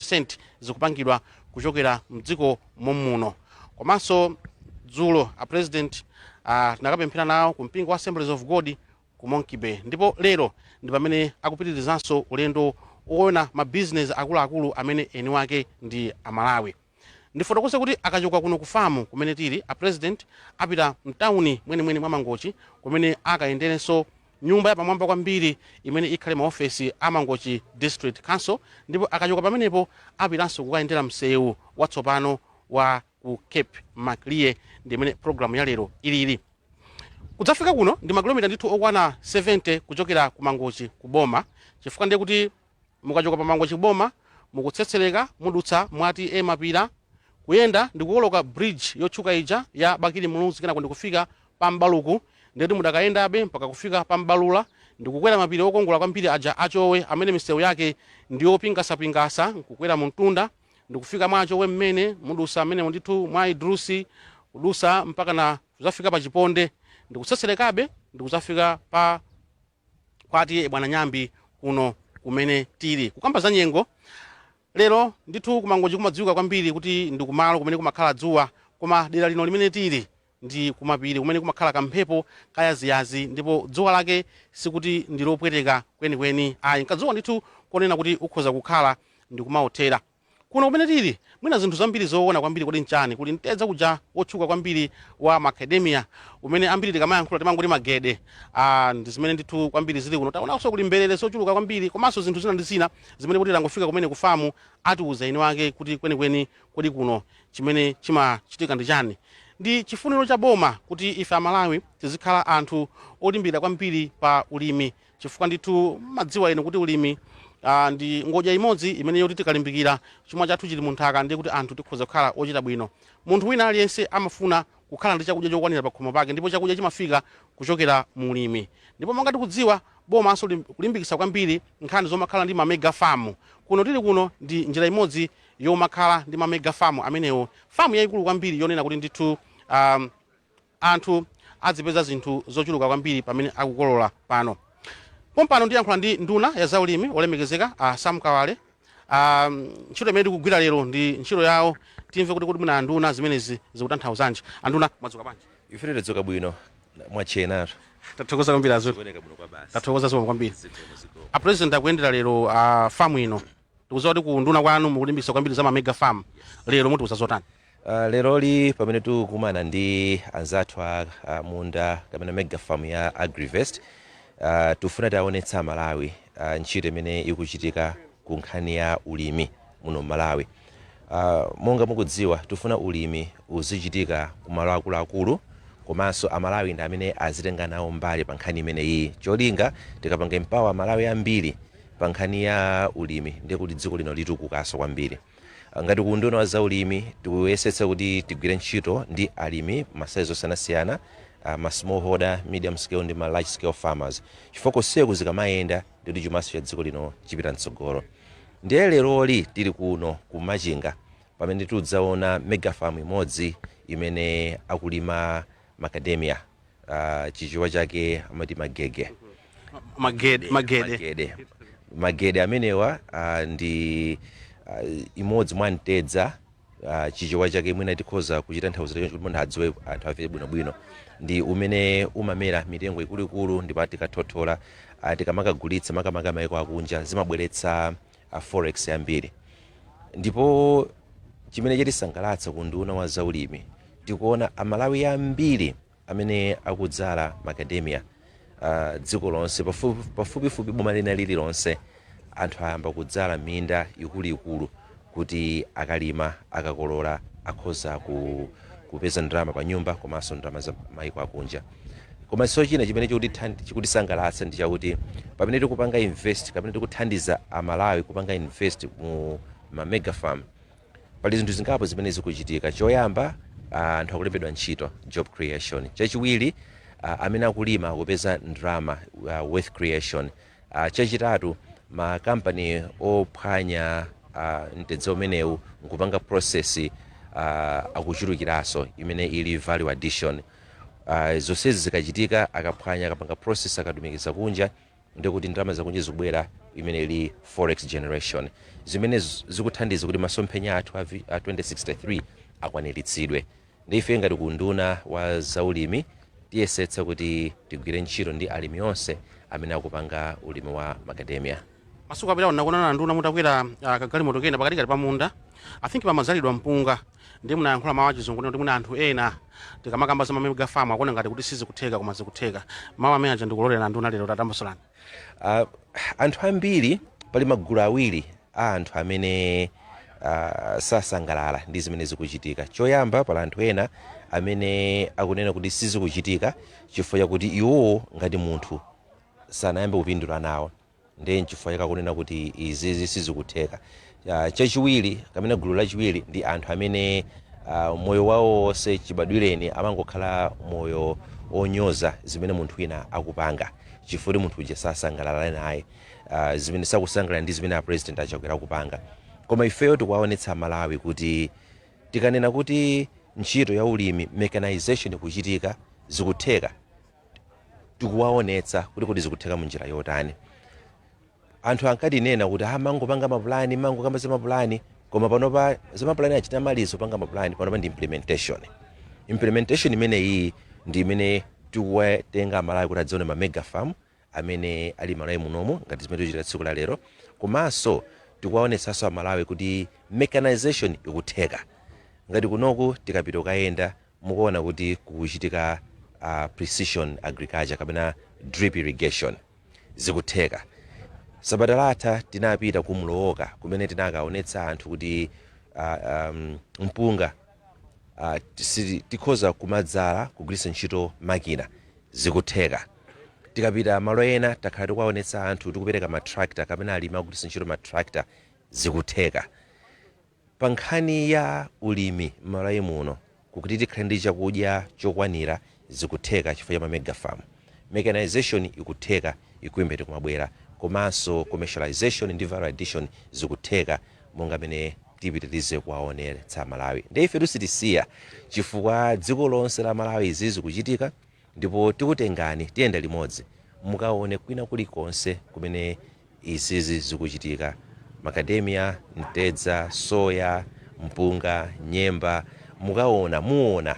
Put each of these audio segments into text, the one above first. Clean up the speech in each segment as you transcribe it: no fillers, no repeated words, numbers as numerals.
90% zikupangidwa kuchokera mdziko momuno. Komanso dzulo a President tinakapemphera nawo ku mpingo wa Assemblies of God ku Monkey Bay, ndipo lero ndi pamene akupitirizanso ulendo woona mabizinesi akuluakulu amene eni wake ndi Amalawi. Ndifotokoze kuti akachoka kuno ku famu kumene tili, a President apita mtawuni mwenimweni mwa Mangochi, kumene akayenderenso nyumba yapamwamba kwambiri imene ikhale maofesi a Mangochi District Council. Ndipo akachoka pamenepo apitanso kukayendera msewu watsopano wa ku Cape Maclear. Ndi imene programu ya lero ilili. Kudzafika kuno ndi makilomita ndithu okwana 70 kuchokera ku Mangochi kuboma, chifukwa ndiye kuti mukachoka pa Mangochi boma mukutsetsereka, mudutsa mwati e mapira, kuyenda ndikuwoloka bridge yotchuka ija ya Bakili Muluzi, kenako ndikufika pa Mbaluku. Ndikuti mudakayendabe mpaka kufika pa Mbalula, ndikukwera mapiri okongola kwambiri aja achowe amene misewu yake ndiyopingasapingasa, nkukwera muntunda ndikufika mwa Achowe mmene mudusa mmene ndithu mwa Idrusi, kudusa mpaka na kuzafika pa Chiponde, ndikutsetserekabe ndikuzafika pa kwati bwana Nyambi kuno kumene tili. Kukamba za nyengo lero, ndithu kuMangochi kumadziwika kwambiri kuti ndi kumalo kumene kumakhala dzuwa, koma dera lino limene tili ndi kumapiri kumene kumakhala kamphepo kayaziyazi, ndipo dzuwa lake sikuti ndi lopweteka kwenikweni ayi, nkadzuwa ndithu konena kuti ukhoza kukhala ndi kumaothera. Kuno kumene tili, mwina zinthu zambiri zoona kwambiri kodi nchani? Kuli mtedza kuja wotchuka kwambiri wa macadamia umene ambiri tikamayankhula timangoti magede. Ndi zimene ndithu kwambiri zili kuno. Taonanso kuli mberere zochuluka kwambiri, komanso zinthu zina ndi zina zimene kuti tangofika kumene kufamu atiuza eni wake kuti kwenikweni kodi kuno chimene chimachitika ndi chani. Ndi chifuniro cha boma kuti ife Amalawi tizikhala anthu olimbikira kwambiri pa ulimi, chifukwa ndithu madziwa inu kuti ulimi ndi ngodya imodzi imene yoti tikalimbikira, chuma chathu chili munthaka, ndiye kuti anthu tikhoza kukhala ochita bwino. Munthu wina aliyense amafuna kukhala ndi chakudya chokwanira pa khomo pake, ndipo chakudya chimafika kuchokera mu ulimi. Ndipo monga tikudziwa, bomanso kulimbikitsa kwambiri nkhani zomakhala ndi ma mega farm. Kuno tili kuno ndi njira imodzi yomakhala ndi ma mega farm amenewo, famu yayikulu kwambiri yonena kuti ndithu anthu adzipeza zinthu zochuluka kwambiri pamene akukolola pano. Pompano ndiyankhula ndi nduna ya zaulimi, olemekezeka Sam Kawale. Ntchito imene tikugwira lero ndi ntchito yawo. Timve kuti mwina anduna zimenezi zikutanthauzanji. Anduna, mwadzuka bwanji? Ife tadzuka bwino, mwachenatu. Tathokoza kwambiri azulu. Kuoneka bwino kwa basi. Tathokoza, zikomo kwambiri. Zikomo, zikomo. A President akuyendera lero famu ino. Tikudziwa kuti ku nduna kwanu mukulimbikitsa kwambiri za ma mega farm. Lero mutiuza zotani? Leroli pamene tikukumana ndi anzathu a munda kapena mega farm ya Agrivest, tifuna tiaonetsa Malawi ntchito imene ikuchitika ku nkhani ya ulimi muno Malawi. Monga mukudziwa, tifuna ulimi uzichitika kumalo akuluakulu, komanso Amalawi ndi amene azitenga nawo mbali pa nkhani imeneyi. Cholinga tikapanga empower Amalawi ambiri pa nkhani ya ulimi, ndiye kuti dziko lino litukukanso kwambiri. Ngati ku unduna wa zaulimi tikuyesetsa kuti tigwire ntchito ndi alimi ma size osiyanasiyana, ma smallholder, medium scale ndi ma large scale farmers, chifukwa konseku zikamayenda ndikuti chumaso cha dziko lino chipita mtsogolo. Ndiye leroli tili kuno ku Machinga pamene tidzaona mega farm imodzi imene akulima macadamia, Chichewa chake amati magege. Magede, magede. Magede, magede amenewa ndi imodzi mwa mtedza. Chichewa chake mwina tikhoza kuchita nthawi kuti munthu adziwe, anthu amve bwinobwino, ndi umene umamera mitengo ikuluikulu, ndipo tikathothola, tikamakagulitsa makamaka maiko akunja, zimabweretsa forex yambiri. Ndipo chimene chatisangalatsa ku unduna wa zaulimi, tikuona Amalawi ambiri amene akudzala macadamia dziko lonse. Pafupifupi boma lina lililonse anthu ayamba kudzala minda ikuluikulu kuti akalima, akakolola, akhoza kupeza ndalama pa nyumba komanso ndalama za maiko akunja. Komanso china chimene chikutisangalatsa ndi chakuti pamene tikupanga invest kapena tikuthandiza Amalawi kupanga invest mu ma mega farm, pali zinthu zingapo zimene zikuchitika. Choyamba, anthu akulembedwa ntchito, job creation. Chachiwiri, amene akulima akupeza ndalama, wealth creation. Chachitatu, makampani ophwanya mtedza umenewu nkupanga process akuchulukiranso, imene ili value addition. Zonsezi zikachitika, akaphwanya, akapanga process, akatumikiza kunja, ndikuti ndalama zakunja zikubwera. Imene ili forex generation, zimene zikuthandiza kuti masomphenya athu a 2063 akwaniritsidwe. Ndi ife ngati ku unduna wa zaulimi tiyesetsa kuti tigwire ntchito ndi alimi onse amene akupanga ulimi wa macadamia. Masiku apitawo nakuonana nduna mutakwera kagalimoto kena pakatikati pa munda, I think pamazalidwa mpunga, ndi munayankhula mawu achizungu kuti mwina anthu ena tikamakamba za ma mega farm akuona ngati kuti sizikutheka, koma zikutheka. Mawu amene aja ndikulolera nduna lero tatambasulani. Anthu ambiri, pali magulu awiri a anthu amene sasangalala ndi zimene zikuchitika. Choyamba, pali anthu ena amene akunena kuti sizikuchitika chifukwa chakuti iwowo ngati munthu sanayambe kupindula nawo, ndiye nchifukwa chake akunena kuti izizi sizikutheka. Chachiwiri kamene gulu lachiwiri ndi anthu amene moyo wawo wonse chibadwireni amangokhala moyo onyoza zimene munthu wina akupanga, chifukwa kuti munthu uja sasangalala naye, zimene sakusangalala ndi zimene a President Achakwera akupanga. Koma ifeyo tikuwaonetsa Malawi kuti tikanena kuti ntchito ya ulimi, mechanization ikuchitika, zikutheka, tikuwaonetsa kuti zikutheka munjira yotani. Anthu ankatinena kuti ah, mangopanga mapulani, mangokamba za mapulani, koma panopa za mapulani achita malizo panga mapulani, panopa ndi implementation. Implementation imeneyi ndi imene tikuwatenga Malawi kuti adzaone ma mega farm amene ali Malawi munomu, ngati zimene tikuchita tsiku la lero. Komanso tikuwaonetsanso Amalawi kuti mechanization ikutheka. Ngati kunoku tikapita kukayenda, mukuona kuti kukuchitika precision agriculture kapena drip irrigation, zikutheka. Sabata latha tinapita ku Mlowoka kumene tinakaonetsa anthu kuti mpunga tikhoza kumadzala kugwiritsa ntchito makina, zikutheka. Tikapita malo ena takhala tikuwaonetsa anthu, tikupereka ma tractor kapena alimi akugwiritsa ntchito ma tractor, zikutheka. Pa nkhani ya ulimi m'Malawi muno, kuti tikhale ndi chakudya chokwanira, zikutheka chifukwa cha ma mega farm. Mechanization ikutheka, equipment kumabwera, komanso commercialization ndi value addition zikutheka, monga mene tipitirize kuwaonetsa Malawi. Ndi ife tusitisiya, chifukwa dziko lonse la Malawi izi zikuchitika, ndipo tikutengani, tiyenda limodzi, mukaone kwina kulikonse kumene izizi zikuchitika: macadamia, mtedza, soya, mpunga, nyemba. Mukaona, muona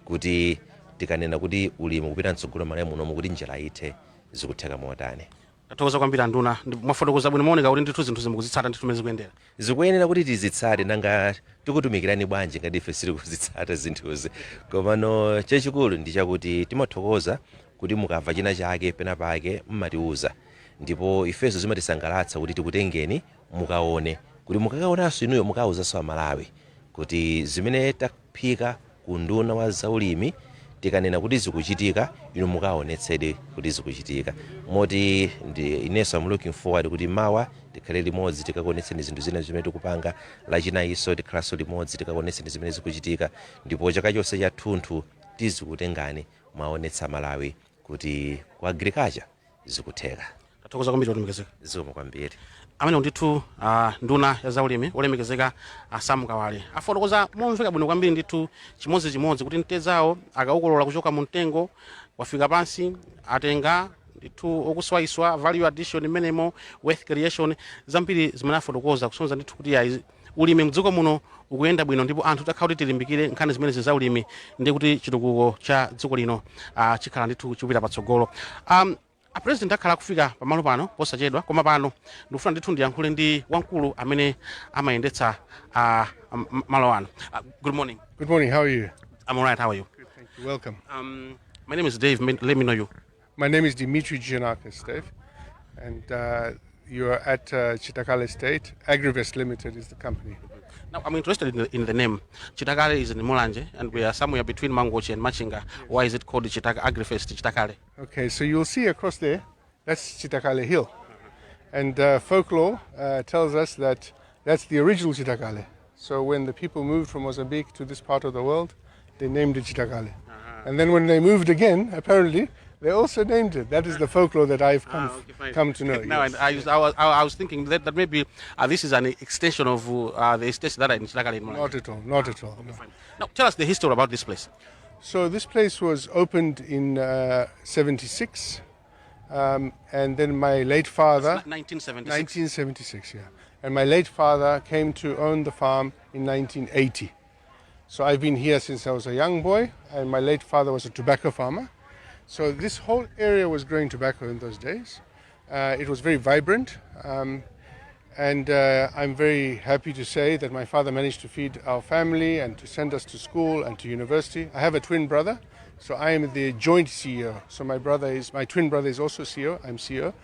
kuti tikanena kuti ulimi kupita mtsogolo Malawi muno, mukuti njala ithe, zikutheka motani. Tathokoza kwambiri anduna. Mwafotokoza bwino, maoneka kuti ndithu zinthu zimukuzitsata ndithu mmene zikuyendera. Zikuyenera kuti tizitsate, nanga tikutumikirani bwanji ngati ife sitikuzitsata zinthuzi? Komano chachikulu ndi chakuti timathokoza kuti mukamva china chake pena pake mmatiuza, ndipo ifenso zimatisangalatsa kuti tikutengeni mukaone, kuti mukakaonanso inuyo mukawuzanso Amalawi kuti zimene taphika ku unduna wa zaulimi, tikanena kuti zikuchitika, inu mukaonetsedi kuti zikuchitika. Moti ndi inenso I'm looking forward kuti mawa tikhale limodzi, tikakuonetseni zinthu zina zimene tikupanga. Lachinayiso tikhalanso limodzi, tikakuonetseni zimene zikuchitika, ndipo chaka chonse chathunthu tizikutengani mwaonetsa Malawi kuti ku agriculture zikutheka. Tathokoza kwambiri, olemekezeka. Zikomo kwambiri. Amene ndithu nduna ya zaulimi, olemekezeka Sam Kawale, afotokoza momveka bwino kwambiri ndithu chimodzimodzi kuti mtedzawo akaukolola kuchoka mu mtengo wafika pansi, atenga ndithu okuswaiswa, value addition imenemo, wealth creation, zambiri zimene afotokoza kusonyeza ndithu kuti ayi, ulimi mdziko muno ukuyenda bwino, ndipo anthu takhala kuti tilimbikire nkhani zimenezi za ulimi, ndi kuti chitukuko cha dziko lino chikhala ndithu chikupita patsogolo. A President akhala akufika pamalo pano posachedwa, koma pano ndikufuna ndithu ndiyankhule ndi wamkulu amene amayendetsa malo ano. Good morning. Good morning. How are you? I'm alright, how are you? Good, thank you. Welcome. My name is Dave. Let me know you. My name is Dimitri Giannakis, Dave, and you are at Chitakale Estate. Agrivest Limited is the company. Now, I'm interested in the name. Chitakale is in Mulanje, and we are somewhere between Mangochi and Machinga. Why is it called Chitaka Agrifest Chitakale? Okay, so you'll see across there, that's Chitakale Hill. And folklore tells us that that's the original Chitakale. So when the people moved from Mozambique to this part of the world, they named it Chitakale. And then when they moved again, apparently, they also named it. That is the folklore that I've come, Ah, okay, fine. come to know. Now, yes. I was thinking that maybe this is an extension of the estates that are in Chitakale in Mulanje. Not at all, not at all. No. Fine. Now, tell us the history about this place. So this place was opened in 76. And then my late father. 1976. 1976, yeah. And my late father came to own the farm in 1980. So I've been here since I was a young boy, and my late father was a tobacco farmer. So this whole area was growing tobacco in those days. It was very vibrant. And I'm very happy to say that my father managed to feed our family and to send us to school and to university. I have a twin brother, so I am the joint CEO. So my twin brother is also CEO. I'm CEO,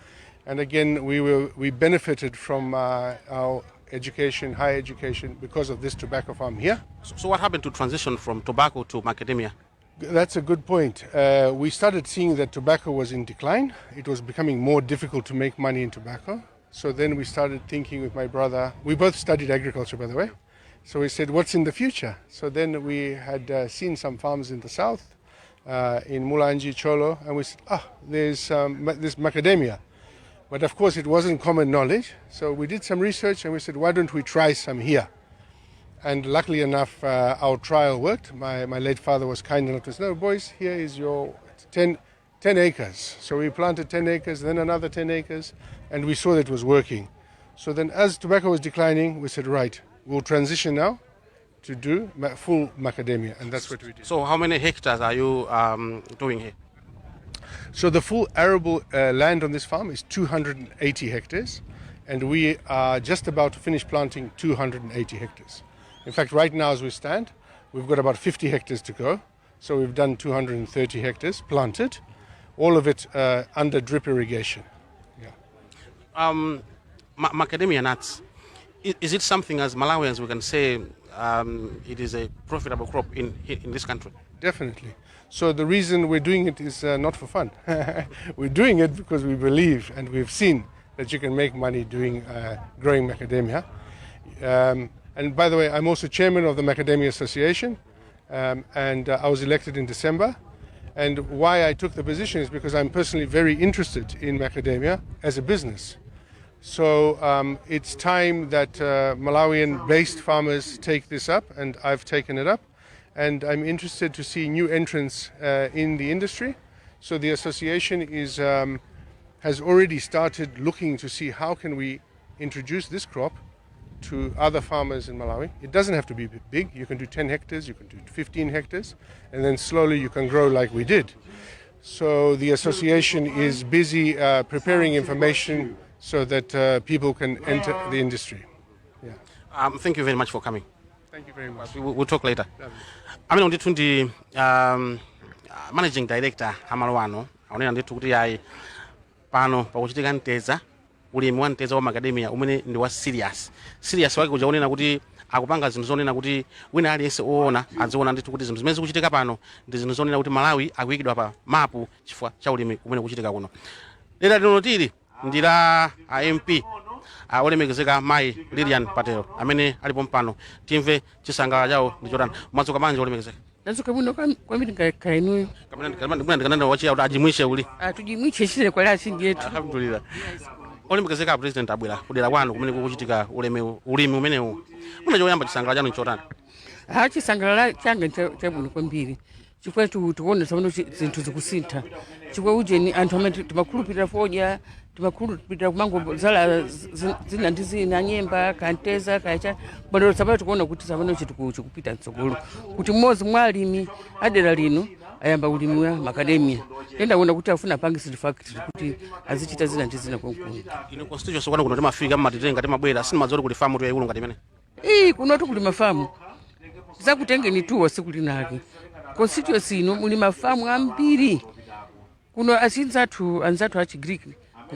and again we benefited from our education, higher education, because of this tobacco farm here. So what happened to transition from tobacco to macadamia? That's a good point. We started seeing that tobacco was in decline. It was becoming more difficult to make money in tobacco. So then we started thinking with my brother. We both studied agriculture, by the way. So we said, "What's in the future?" So then we had seen some farms in the south, in Mulanje, Thyolo, and we said, "Ah, there's this macadamia." But of course, it wasn't common knowledge. So we did some research and we said, "Why don't we try some here?" And luckily enough, our trial worked. My late father was kind enough to say, "No, boys, here is your 10 acres." So we planted 10 acres, then another 10 acres, and we saw that it was working. So then, as tobacco was declining, we said, "Right, we'll transition now to do full macadamia," and that's what we did. So how many hectares are you doing here? So the full arable land on this farm is 280 hectares, and we are just about to finish planting 280 hectares. In fact, right now as we stand, we've got about 50 hectares to go. So we've done 230 hectares planted, all of it under drip irrigation. Yeah. Macadamia nuts, is it something as Malawians we can say it is a profitable crop in this country? Definitely. So the reason we're doing it is not for fun. We're doing it because we believe and we've seen that you can make money doing growing macadamia. And by the way, I'm also chairman of the Macadamia Association, and I was elected in December. And why I took the position is because I'm personally very interested in macadamia as a business. So it's time that Malawian-based farmers take this up, and I've taken it up. And I'm interested to see new entrants in the industry. So the association has already started looking to see how can we introduce this crop to other farmers in Malawi. It doesn't have to be big. You can do 10 hectares, you can do 15 hectares, and then slowly you can grow like we did. So the association is busy preparing information so that people can enter the industry. Yeah. Thank you very much for coming. Thank you very much. We'll talk later. Amene ndithu ndi managing director amalo ano aonera ndithu kuti ayi pano pakuchitika mtedza, ulimi wa mtedza wa macadamia umene ndi wa serious serious wake kuja onena kuti akupanga zinthu zonena kuti wina aliyense oona aziona ndithu kuti zinthu zimene zikuchitika pano ndi zinthu zonena kuti Malawi akuyikidwa pa mapu chifukwa cha ulimi umene kuchitika kuno. Dera lino tili ndi la a MP olemekezeka mayi Lilian Patel amene alipo mpano. Timve chisangalalo chawo ndi chotani. Mwadzuka bwanji, olemekezeka? Ndadzuka bwino kwambiri, kaya inuyo? Ndikanena wachiya kuti ajimwishe uli. Tujimwiche chile kwa la chingi yetu. Alhamdulillah. Olemekezeka, president abwera kudera kwanu kumene kukuchitika ulimi umenewu. Muna choyamba chisangalalo chanu nchotani? Ha, chisangalalo changa chabwino kwambiri chifukwa tikuona tsopano zinthu zikusintha, chifukwa ujeni anthu amene timakhulupirira fodya, timakhulupirira kumangozala zina ndi zina, nyemba, kanteza, kacha bado. Tsopano tikuona kuti tsopano chitukuko chikupita mtsogolo, kuti mmodzi mwa alimi adera lino ayamba ulimi wa macadamia. Tendakuona kuti afuna apange seed factory kuti azichita zina ndi zina konkuno. Ine constituency kwanu kuno timafika, mmatitenga, timabwera, sindimadziwa kuti kuli famu yayikulu ngati imene. Ii, kunotu kuli mafamu, zakutengeni tuwa siku linake. Constituency ino muli mafamu ambiri kuno. Azinzathu, anzathu achi Greek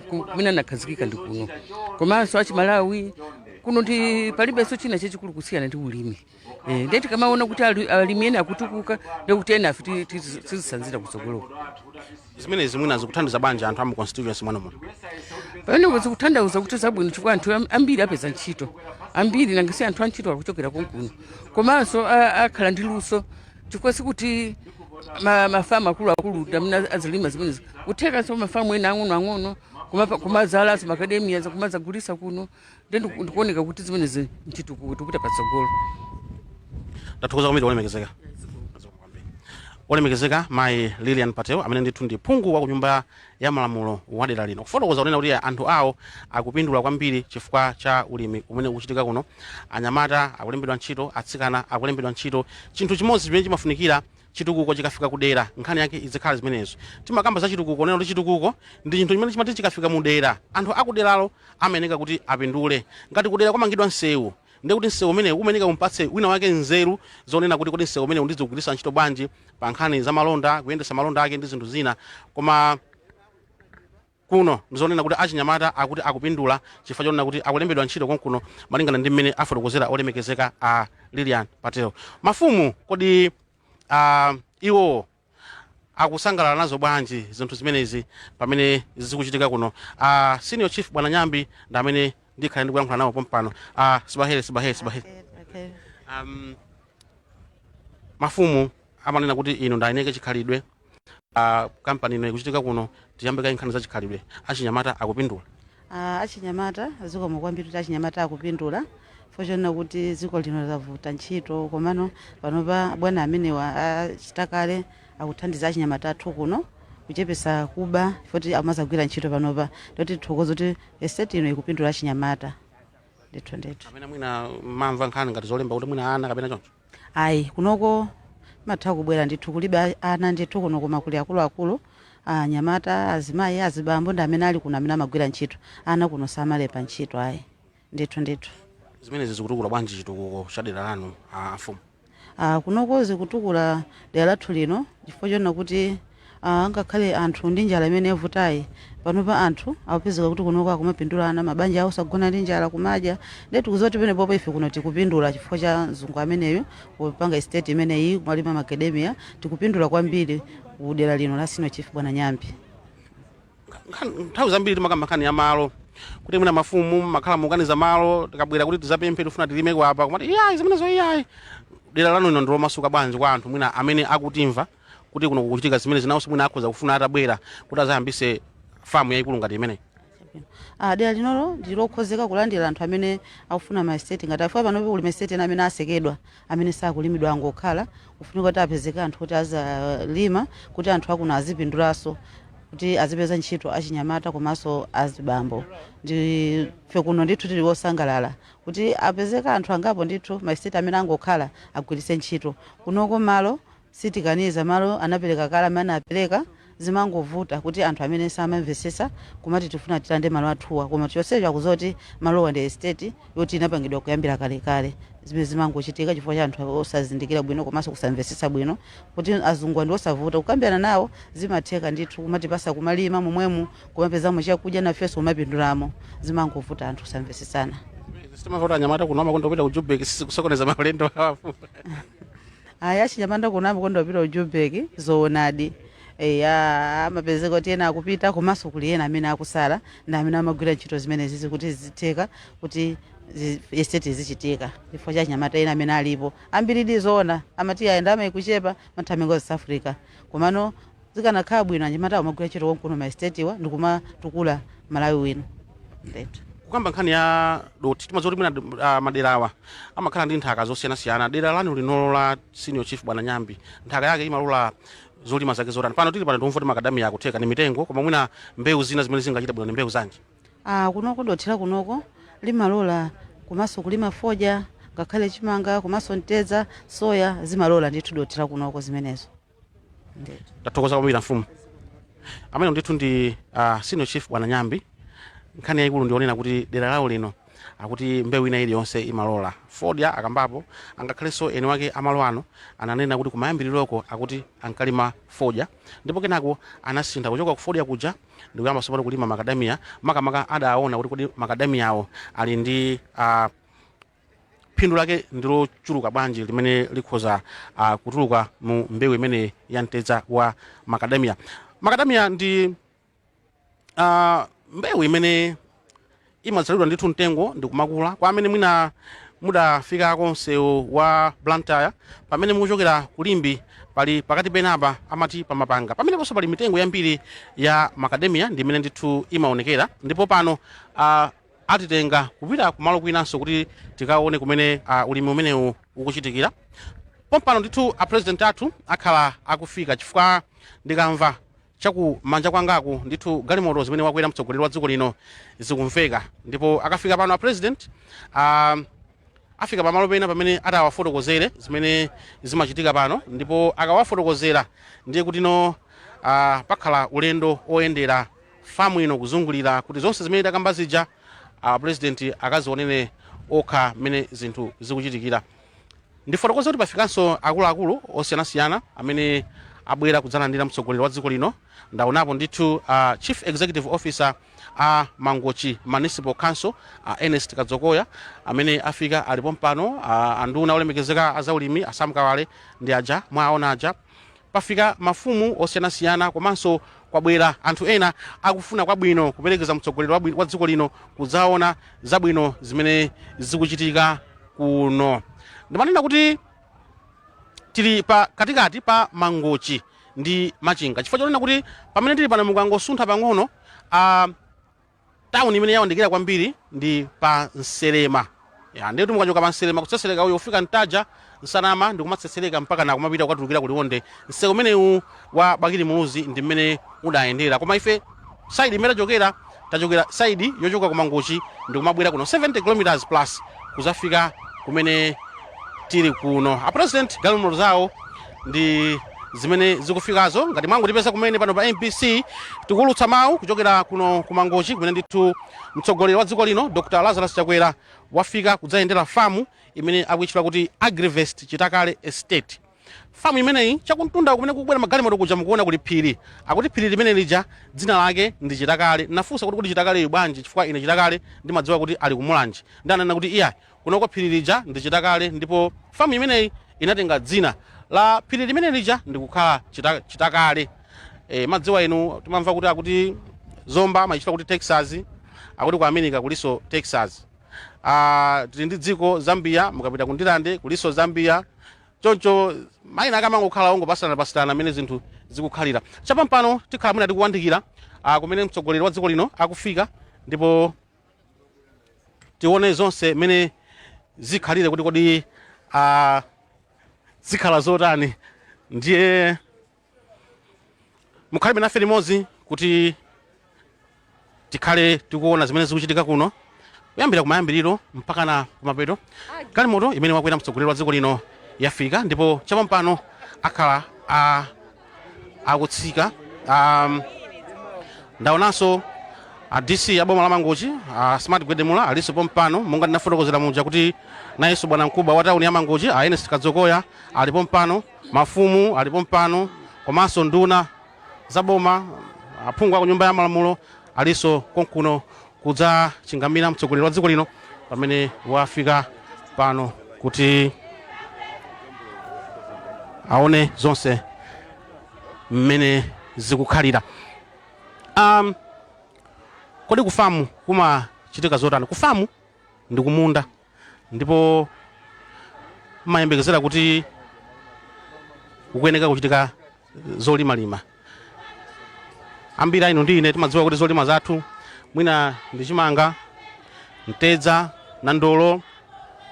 kumene anakhazikika ndi kuno, komanso achi Malawi kuno. Ndi palibenso china chachikulu kusiyana ndi ulimi. Ndiye tikamaona kuti alimi ena akutukuka, ndekuti ena afe tizisanzira kutsogoloko. Zimenezi mwina zikuthandiza bwanji anthu amu constituency mwanu muno? Pamene zikutanthauza kuti zabwino chifukwa anthu ambiri apeza ntchito ambiri, nangasi anthu antchito akuchokera konkuno, komanso akhala ndi luso chifukwa sikuti mafamu akuluakulu amene azilima zimenezi, kuthekanso mafamu ena ang'onoang'ono kumazalaso macadamia, kumazagulisa kuno. Ndi ndikuoneka kuti zimenezi ntchito tikupita patsogolo. Ndathokoza kwambiri, olemekezeka. Olemekezeka mayi Lilian Patel, amene ndithu ndi phungu wa ku Nyumba ya Malamulo wa dera lino, kufotokoza kunena kuti anthu awo akupindula kwambiri chifukwa cha ulimi umene ukuchitika kuno. Anyamata akulembedwa ntchito, atsikana akulembedwa ntchito. Chinthu chimodzi chimene chimafunikira, chitukuko chikafika kudera, nkhani yake izikhala zimenezo. Timakamba za chitukuko, nena kuti chitukuko ndi chinthu chimene chimati chikafika mudera, anthu akuderalo amayeneka kuti apindule. Ngati kudera kwamangidwa msewu, ndiye kuti msewu umenewu umayeneka umpatse wina wake nzeru zonena kuti, kodi msewu umenewu ndizigwiritsa ntchito bwanji pa nkhani za malonda, kuyendetsa malonda ake ndi zinthu zina? Koma kuno ndizonena kuti achinyamata akuti akupindula chifukwa chonena kuti akulembedwa ntchito konkuno, malingana ndi mmene afotokozera olemekezeka a Lilian Patel. Mafumu, kodi iwo akusangalala nazo bwanji zinthu zimenezi pamene zikuchitika kuno? Senior Chief Bwana Nyambi ndi amene ndikhale ndikuyankhula nawo pompano. Sibahele, sibahele, sibahele. Okay. Mafumu amanena kuti inu ndayineke chikhalidwe. Kampani ino ikuchitika kuno, tiyambe kayi nkhani za chikhalidwe. Achinyamata akupindula? Achinyamata, zikomo kwambiri. Kuti achinyamata akupindula fochona kuti dziko lino lavuta ntchito, komano panopa bwana amenewa achita kale akuthandiza achinyamata athu kuno kuchepesa kuba, foti amazagwira ntchito panopa. Ndoti tithokoze kuti estate ino ikupindula achinyamata ndithu ndithu. Amene mwina mamva nkhani ngati zolemba kuti mwina ana kapena choncho? Ayi, kunoko matha kubwera ndithu, kulibe ana ndithu kuno, koma kuli akuluakulu, anyamata, azimayi, azibambo ndi amene ali kuno amene amagwira ntchito. Ana kuno samalemba ntchito, ayi ndithu ndithu. Zimenezi zikutukula bwanji chitukuko cha dera lanu, afumu? Kunoko zikutukula dera lathu lino chifukwa chona kuti ngakhale anthu ndi njala imene yavutayi, panopa anthu akupezeka kuti kunoko akumapindulana, mabanja awo sagona ndi njala, kumadya. Ndiye tikuziwa kuti penepopo ife kuno tikupindula chifukwa cha mzungu ameneyu kupanga estate imeneyi kumalima macadamia. Tikupindula kwambiri ku dera lino la Senior Chief Bwana Nyambi. Nthawi zambiri timakamba nkhani ya malo, kuti mwina mafumu makhala mukaniza malo, tikabwera kuti tizapemphe, tifuna tilime apa, kumati iyayi, zimenezo iyayi. Dera lanu ino ndilomasuka bwanji kwa anthu mwina amene akutimva kuti kuno kukuchitika zimene zinawonso mwina akhoza kufuna atabwera kuti azayambise famu yayikulu ngati imeneyi? Dera linolo ndilokhozeka kulandira anthu amene akufuna ma estate ngati afuwa. Panopo kuli ma estate ena amene asekedwa, amene sakulimidwa, angokhala. Kufunika kuti apezeke anthu kuti azalima, kuti anthu akuno azipindulanso, kuti azipeza ntchito achinyamata komanso azibambo. Ndife kuno ndithu tili wosangalala kuti apezeka anthu angapo ndithu, ma estate amene angokhala agwiritse ntchito kunoko. Malo sitikaniza, malo anapereka kale amene anapereka. Zimangovuta kuti anthu amene samamvesesa kumati tifuna tilande malo athuwa, koma chonsecho akuziwa kuti malowa ndi estate yoti inapangidwa kuyambira kalekale. Zimene zimangochitika chifukwa cha anthu osazindikira bwino komanso kusamvesesa bwino kuti azungu ndi osavuta kukambirana nawo, zimatheka ndithu, kumatipasa kumalima momwemu, kumapezamo chakudya, nafenso kumapindulamo. Zimangovuta anthu kusamvesesana. Sitimava kuti anyamata kuno amakonda kupita ku Joburg, sikusokoneza maulendo awo? Ayi, achinyamata kuno amakonda kupita ku Joburg, zoonadi. Eya, amapezeka kuti ena akupita, komanso kuli ena amene akusala ndi amene amagwira ntchito zimenezi kuti zitheka, kuti estate zichitika chifukwa cha anyamata ena amene alipo ambiri. Zoona amati ayi, ndalama ikuchepa, mathamango South Africa, komano zikanakhala bwino anyamata amagwira ntchito konkuno ma estatewa ndikumatukula Malawi wino ndithu. Kukamba nkhani ya doti, timadziwa kuti mwina maderawa amakhala ndi nthaka zosiyanasiyana. Dera lanu linolo la Senior Chief Bwana Nyambi, nthaka yake imalola zolima zake zotani? Pano tili pano tikumva kuti macadamia akutheka ndi mitengo, koma mwina mbewu zina zimene zingachita bwino ndi mbewu zanji? Kunoko dothera kunoko limalola komanso kulima fodya, ngakhale chimanga, komanso mtedza, soya, zimalola ndithu dothera kunoko zimenezo ndithu. Tathokoza kwambiri mfumu. Amene ndithu ndi Senior Chief Bwana Nyambi. Nkhani yayikulu ndionena kuti dera lawo lino akuti mbewu ina iliyonse imalola, fodya akambapo, angakhalenso eni wake amalo ano ananena kuti kumayambiriroko akuti ankalima fodya, ndipo kenako anasintha kuchoka ku fodya kuja ndikuyamba tsopano kulima macadamia, makamaka adaona kuti kodi macadamia awo ali ndi phindu lake ndilochuluka bwanji limene likhoza kutuluka mu mbewu imene ya mtedza wa macadamia. Macadamia ndi mbewu imene imadzalidwa ndithu mtengo ndikumakula. Kwa amene mwina mudafikako msewu wa Blantyre, pamene mukuchokera kulimbi, pali pakati penapa amati pamapanga, pameneponso pali mitengo yambiri ya macadamia ndi imene ndithu imaonekera. Ndipo pano atitenga kupita kumalo kwinanso kuti tikaone kumene ulimi umenewu ukuchitikira. Pompano ndithu a president athu akhala akufika, chifukwa ndikamva chakumanja kwangaku ndithu galimoto zimene wakwera mtsogoleri wa dziko lino zikumveka. Ndipo akafika pano a president afika pamalo pena pamene atawafotokozere zimene zimachitika pano, ndipo akawafotokozera ndiye kuti no pakhala ulendo oyendera famu ino kuzungulira, kuti zonse zimene takamba zija president akazionere okha mmene zinthu zikuchitikira. Ndifotokoze kuti pafikanso akuluakulu osiyanasiyana amene abwera kudzalandira mtsogoleri wa dziko lino. Ndaonapo ndithu chief executive officer a Mangochi Municipal Council, Ernest Kadzokoya, amene afika alipo mpano. Anduna olemekezeka azaulimi a Sam Kawale ndi aja mwaona aja. Pafika mafumu osiyanasiyana, komanso kwabwera anthu ena akufuna kwabwino kuperekeza mtsogoleri wa dziko lino kudzaona zabwino zimene zikuchitika kuno. Ndimanena kuti tili pa katikati pa Mangochi ndi Machinga, chifukwa chonena kuti pamene tili pano, mukangosuntha pang'ono, tawuni imene yawandikira kwambiri ndi pa Nselema ya. Ndiye mukachoka pa Nselema kutsetsereka uyo kufika Ntaja, Nsanama, ndi kumatsetsereka mpaka na kumapita kukatulukira kuLionde. Msewu umenewu wa Bakili Muluzi ndi mmene udayendera, koma ife side imene tachokera, tachokera side yochoka ku Mangochi ndi kumabwera kuno, 70 km plus kuzafika kumene tili kuno. A president galimoto zawo ndi zimene zikufikazo. Ngati mwangotipeza kumene pano pa MBC, tikuwulutsa mawu kuchokera kuno ku Mangochi, kumene ndithu mtsogoleri wa dziko lino Dr Lazarus Chakwera wafika kudzayendera famu imene akuyitchula kuti Agrivest Chitakale Estate. Famu imeneyi, chakuntunda kumene kukubwera magalimoto kuja, mukuona kuli phiri. Akuti phiri limene lija dzina lake ndi Chitakale. Nafunsa kuti Chitakale bwanji? Chifukwa ine Chitakale ndimadziwa kuti ali kuMulanje. Ndanena kuti iya, kunoko phiri lija ndi Chitakale, ndipo famu imeneyi inatenga dzina la phiri limene lija ndikukhala Chitakale. Madziwa inu, timamva kuti akuti Zomba amachita kuti Texas, akuti ku America kuliso Texas. Tili ndi dziko Zambia, mukapita ku Ndilande kuliso Zambia. Choncho mayina akamangokhala ongopasirana amene zinthu zikukhalira. Chapampano tikhala mwina tikuwandikira kumene mtsogoleri wa dziko lino akufika, ndipo tione zonse mmene zikhalire, kuti kodi zikhala zotani. Ndiye mukhale nafe limodzi kuti tikhale tikuona zimene zikuchitika kuno kuyambira kumayambiriro mpaka na kumapeto. Galimoto imene wakwera mtsogoleri wa dziko lino yafika, ndipo chapampano akhala akutsika. Ndaonanso a DC a boma la Mangochi, a Smart Gwedemula, alinso pompano, monga ndinafotokozera muja kuti nayenso bwana mkubwa wa tawuni ya Mangochi a Ernest Kadzokoya alipo mpano, mafumu alipo mpano, komanso nduna za boma, aphungu aku nyumba ya malamulo alinso konkuno kudzachingamira mtsogoleri wa dziko lino pamene wafika pano kuti aone zonse mmene zikukhalira. Kodi kufamu kumachitika zotani? Kufamu ndi kumunda, ndipo mayembekezera kuti kukuyeneka kuchitika zolimalima. Ambiri ainu ndi ine timadziwa kuti zolima zathu mwina ndi chimanga, mtedza, nandolo,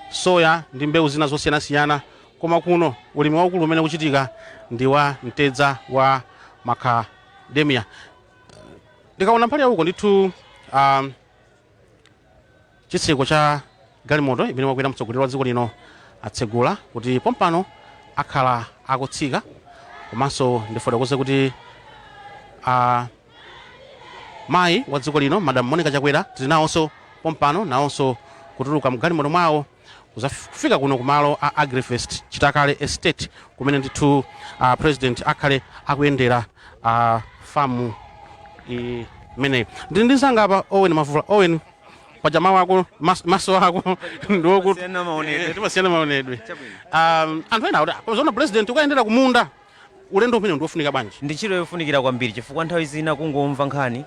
soya ndi mbewu zina zosiyanasiyana. Koma kuno ulimi waukulu umene ukuchitika ndi wa mtedza wa macadamia. Ndikaona mbali yauko ndithu, chitseko cha galimoto imene wakwera mtsogoleri wa dziko lino atsegula, kuti pompano akhala akutsika. Komanso ndifotokoze kuti mayi wa dziko lino Madam Monica Chakwera tili nawonso pompano, nawonso kutuluka mgalimoto mwawo kufika kuno kumalo a Agrivest Chitakale Estate, kumene ndithu president akhale akuyendera famu imeneyi. Ndili ndi mzanga apa, Owen Mavula. Owen, paja mawu ako maso ako ndiwokuti Timasiyana maonedwe. Timasiyana maonedwe. Anthu ena akuti zona president ukayendera kumunda, ulendo umene ndiofunika bwanji? Ndi ntchito yofunikira kwambiri, chifukwa nthawi zina kungomva nkhani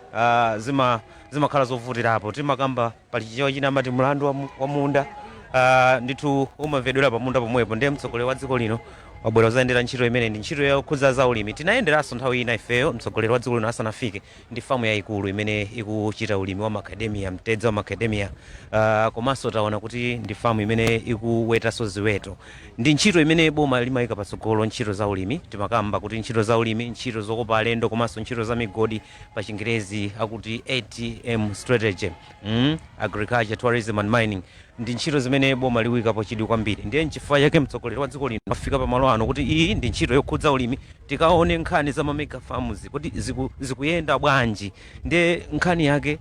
zimakhala zovutirapo. Timakamba pali Chichewa china amati mlandu wa munda ndithu umamvedwera pamunda pomwepo. Ndiye mtsogoleri wa dziko lino Wabwera kuzayendera ntchito imene ndi ntchito yokhudza za ulimi. Tinayenderanso nthawi ina ifeyo mtsogoleri wa dziko lino asanafike. Ndi famu yayikulu imene ikuchita ulimi wa macadamia, mtedza wa macadamia, komanso taona kuti ndi famu imene ikuwetanso ziweto. Ndi ntchito imene boma limayika patsogolo, ntchito za ulimi. Timakamba kuti ntchito za ulimi, ntchito zokopa alendo, komanso ntchito za migodi, pa Chingerezi akuti ATM strategy, agriculture, tourism and mining, ndi ntchito zimene boma likuyikapo chidwi kwambiri. Ndiye nchifukwa chake mtsogoleri wa dziko lino afika pamalo ano kuti iyi ndi ntchito yokhudza ulimi, tikaone nkhani za ma mega farms kuti zikuyenda bwanji. Ndiye nkhani yake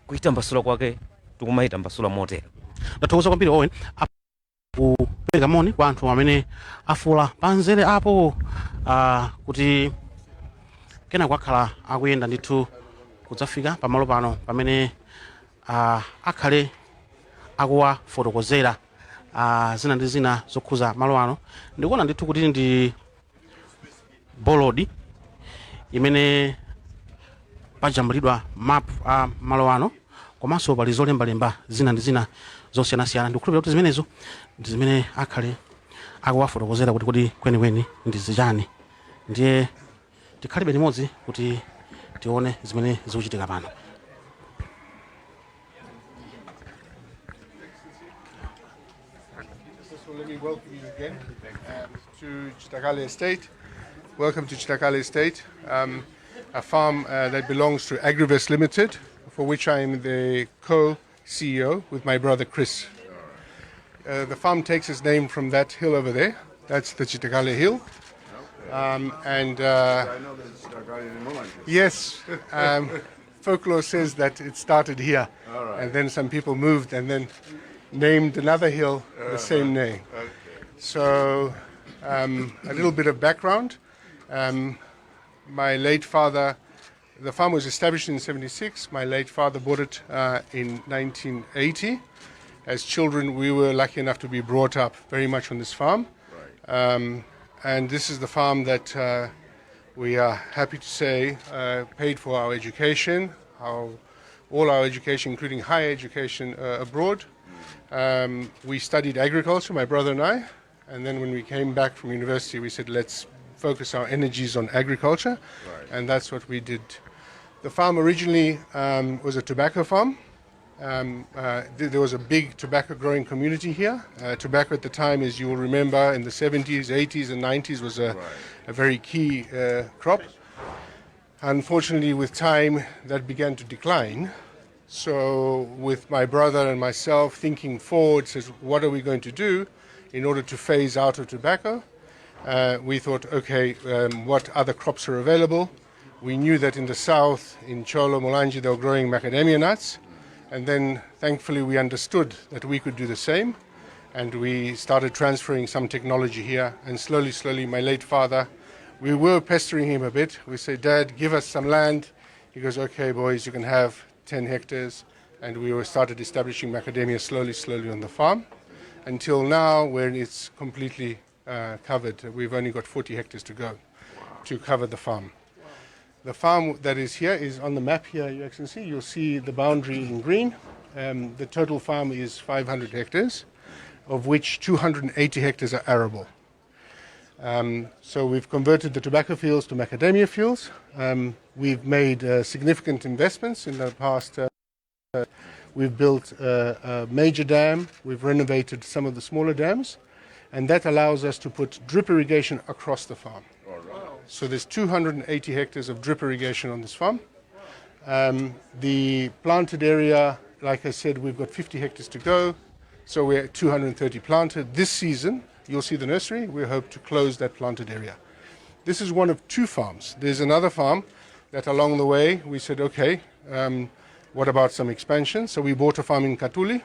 kuitambasula kwake tikumayitambasula motero. Ndathokoza kwambiri, Owen. Kupereka moni kwa anthu amene afula panzere apo, kuti kenako akhala akuyenda ndithu kudzafika pamalo pano pamene akhale akuwafotokozera zina ndi zina zokhuza malo ano. Ndikuona ndithu kuti ndi bolodi imene pajambulidwa map a malo ano, komanso pali zolembalemba zina ndi zina zosiyanasiyana. Ndikukhulupirira kuti zimenezo ndi zimene akhale akuwafotokozera kuti kwenikweni ndi zichani. Ndiye tikhalibe limodzi kuti tione zimene zikuchitika pano. First of all, let me welcome you again to Chitakale Estate. Welcome to Chitakale Estate, a farm that belongs to Agrivest Limited, for which I am the co-CEO with my brother Chris. The farm takes its name from that hill over there. That's the Chitakale Hill. And I know there's Chitakale in Mulanje. Yes, folklore says that it started here, and then some people moved and then named another hill the same name. So, a little bit of background. My late father, the farm was established in '76. My late father bought it in 1980. As children, we were lucky enough to be brought up very much on this farm. And this is the farm that we are happy to say paid for our education, all our education, including higher education abroad. We studied agriculture, my brother and I, and then when we came back from university, we said, "Let's focus our energies on agriculture," and that's what we did. The farm originally was a tobacco farm. There was a big tobacco growing community here. Tobacco at the time, as you will remember, in the 70s, 80s, and 90s was a very key crop. Unfortunately, with time, that began to decline. So, with my brother and myself thinking forward, says, "What are we going to do in order to phase out of tobacco?" We thought, okay, what other crops are available? We knew that in the south, in Thyolo, Mulanje, they were growing macadamia nuts. And then, thankfully, we understood that we could do the same. And we started transferring some technology here. And slowly, slowly, my late father, we were pestering him a bit. We said, "Dad, give us some land." He goes, "Okay, boys, you can have 10 hectares." And we were started establishing macadamia slowly, slowly on the farm until now, when it's completely covered. We've only got 40 hectares to go to cover the farm. The farm that is here is on the map here, Your Excellency. You'll see the boundary in green. The total farm is 500 hectares, of which 280 hectares are arable. So we've converted the tobacco fields to macadamia fields. We've made significant investments in the past. We've built a major dam. We've renovated some of the smaller dams, and that allows us to put drip irrigation across the farm. So there's 280 hectares of drip irrigation on this farm. The planted area, like I said, we've got 50 hectares to go. So we're at 230 planted. This season, you'll see the nursery. We hope to close that planted area. This is one of two farms. There's another farm that along the way we said, okay, what about some expansion? So we bought a farm in Katuli.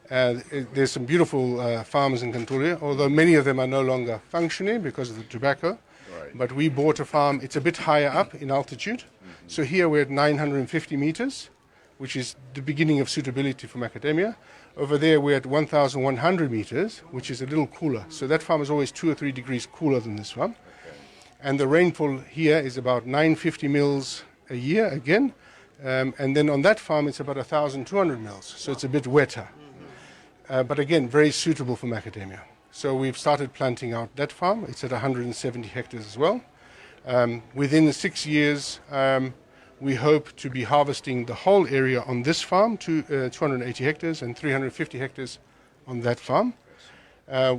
There's some beautiful farms in Katuli, although many of them are no longer functioning because of the tobacco. But we bought a farm, it's a bit higher up in altitude. So here we're at 950 meters, which is the beginning of suitability for macadamia. Over there we're at 1,100 meters, which is a little cooler. So that farm is always 2 or 3 degrees cooler than this one. And the rainfall here is about 950 mils a year again. And then on that farm it's about 1,200 mils, so it's a bit wetter. But again, very suitable for macadamia. So we've started planting out that farm. It's at 170 hectares as well. Within 6 years, we hope to be harvesting the whole area on this farm, 280 hectares, and 350 hectares on that farm.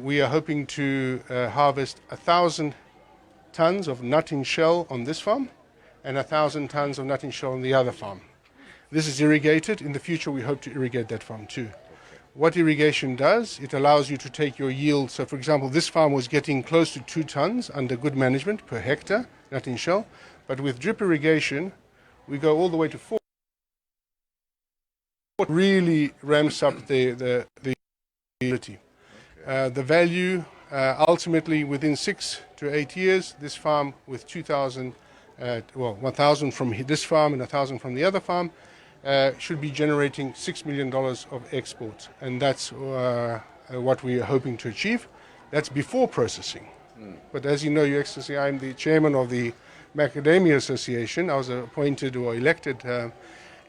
We are hoping to harvest 1,000 tons of nut in shell on this farm and 1,000 tons of nut in shell on the other farm. This is irrigated. In the future, we hope to irrigate that farm too. What irrigation does, it allows you to take your yield. So, for example, this farm was getting close to 2 tons under good management per hectare, nut in shell. But with drip irrigation, we go all the way to 4. Really ramps up the ability. The value, ultimately, within 6 to 8 years, this farm with 2,000, well, 1,000 from this farm and 1,000 from the other farm, should be generating $6 million of exports. And that's what we are hoping to achieve. That's before processing. But as you know, Your Excellency, I'm the chairman of the Macadamia Association. I was appointed or elected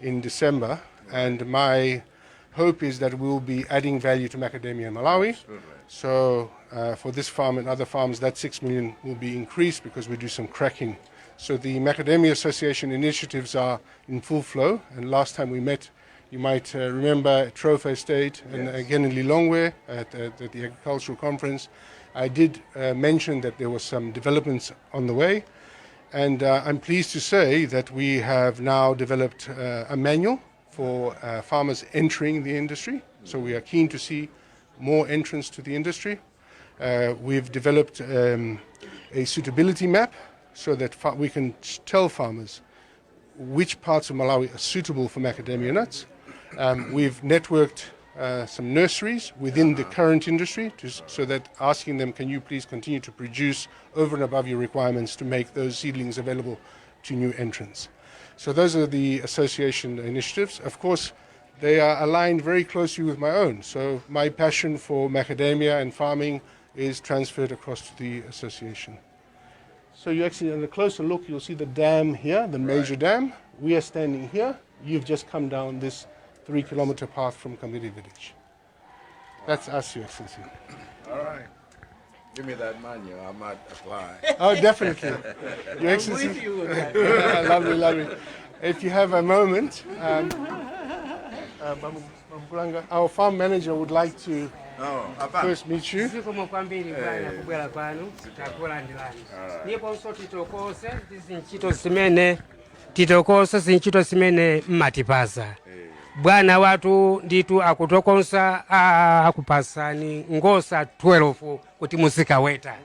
in December, and my hope is that we'll be adding value to macadamia in Malawi. So for this farm and other farms, that 6 million will be increased because we do some cracking. So the Macadamia Association initiatives are in full flow. And last time we met, you might remember at Trophy Estate and again in Lilongwe at the agricultural conference. I did mention that there were some developments on the way. And I'm pleased to say that we have now developed a manual for farmers entering the industry. So we are keen to see more entrants to the industry. We've developed a suitability map so that we can tell farmers which parts of Malawi are suitable for macadamia nuts. We've networked some nurseries within the current industry so that asking them, can you please continue to produce over and above your requirements to make those seedlings available to new entrants. So those are the association initiatives. Of course, they are aligned very closely with my own. So my passion for macadamia and farming is transferred across to the association. So you actually, on a closer look, you'll see the dam here, the major dam. We are standing here. You've just come down this 3-kilometer path from Kambiri village. That's us, Your Excellency. All right. Give me that manual. I might apply. Oh, definitely. Your Excellency. Lovely, lovely. If you have a moment, Bambu Kulanga, our farm manager would like to Oh, Apa. first meet you. Zikomo kwambiri bwana kubwera kwanu, takulandirani. Ndiponso tithokoze ndi zintchito zimene, tithokoze zintchito zimene mmatipasa bwana watu. Nditu akuthokoza, akupasani nkhosa 12 kuti muzikaweta.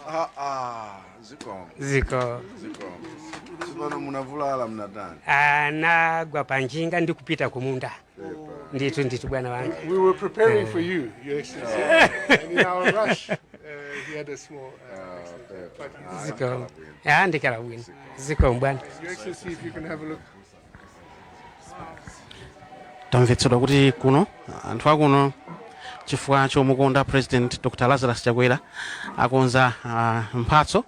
Ah, ah, zikomo. Ziko. Zikomo. Sipano munavulala mnatani? Anagwa panjinga ndi kupita kumunda. Ndithu, ndithu bwana wanga. We were preparing for you, Your Excellency. And in our rush, he had a small accident. But Zikomo, ndikhala bwino, zikomo bwana. Your Excellency, if you can have a look. Tamvetsedwa kuti kuno anthu akuno, chifukwa chomukonda President Dr Lazarus Chakwera, akonza mphatso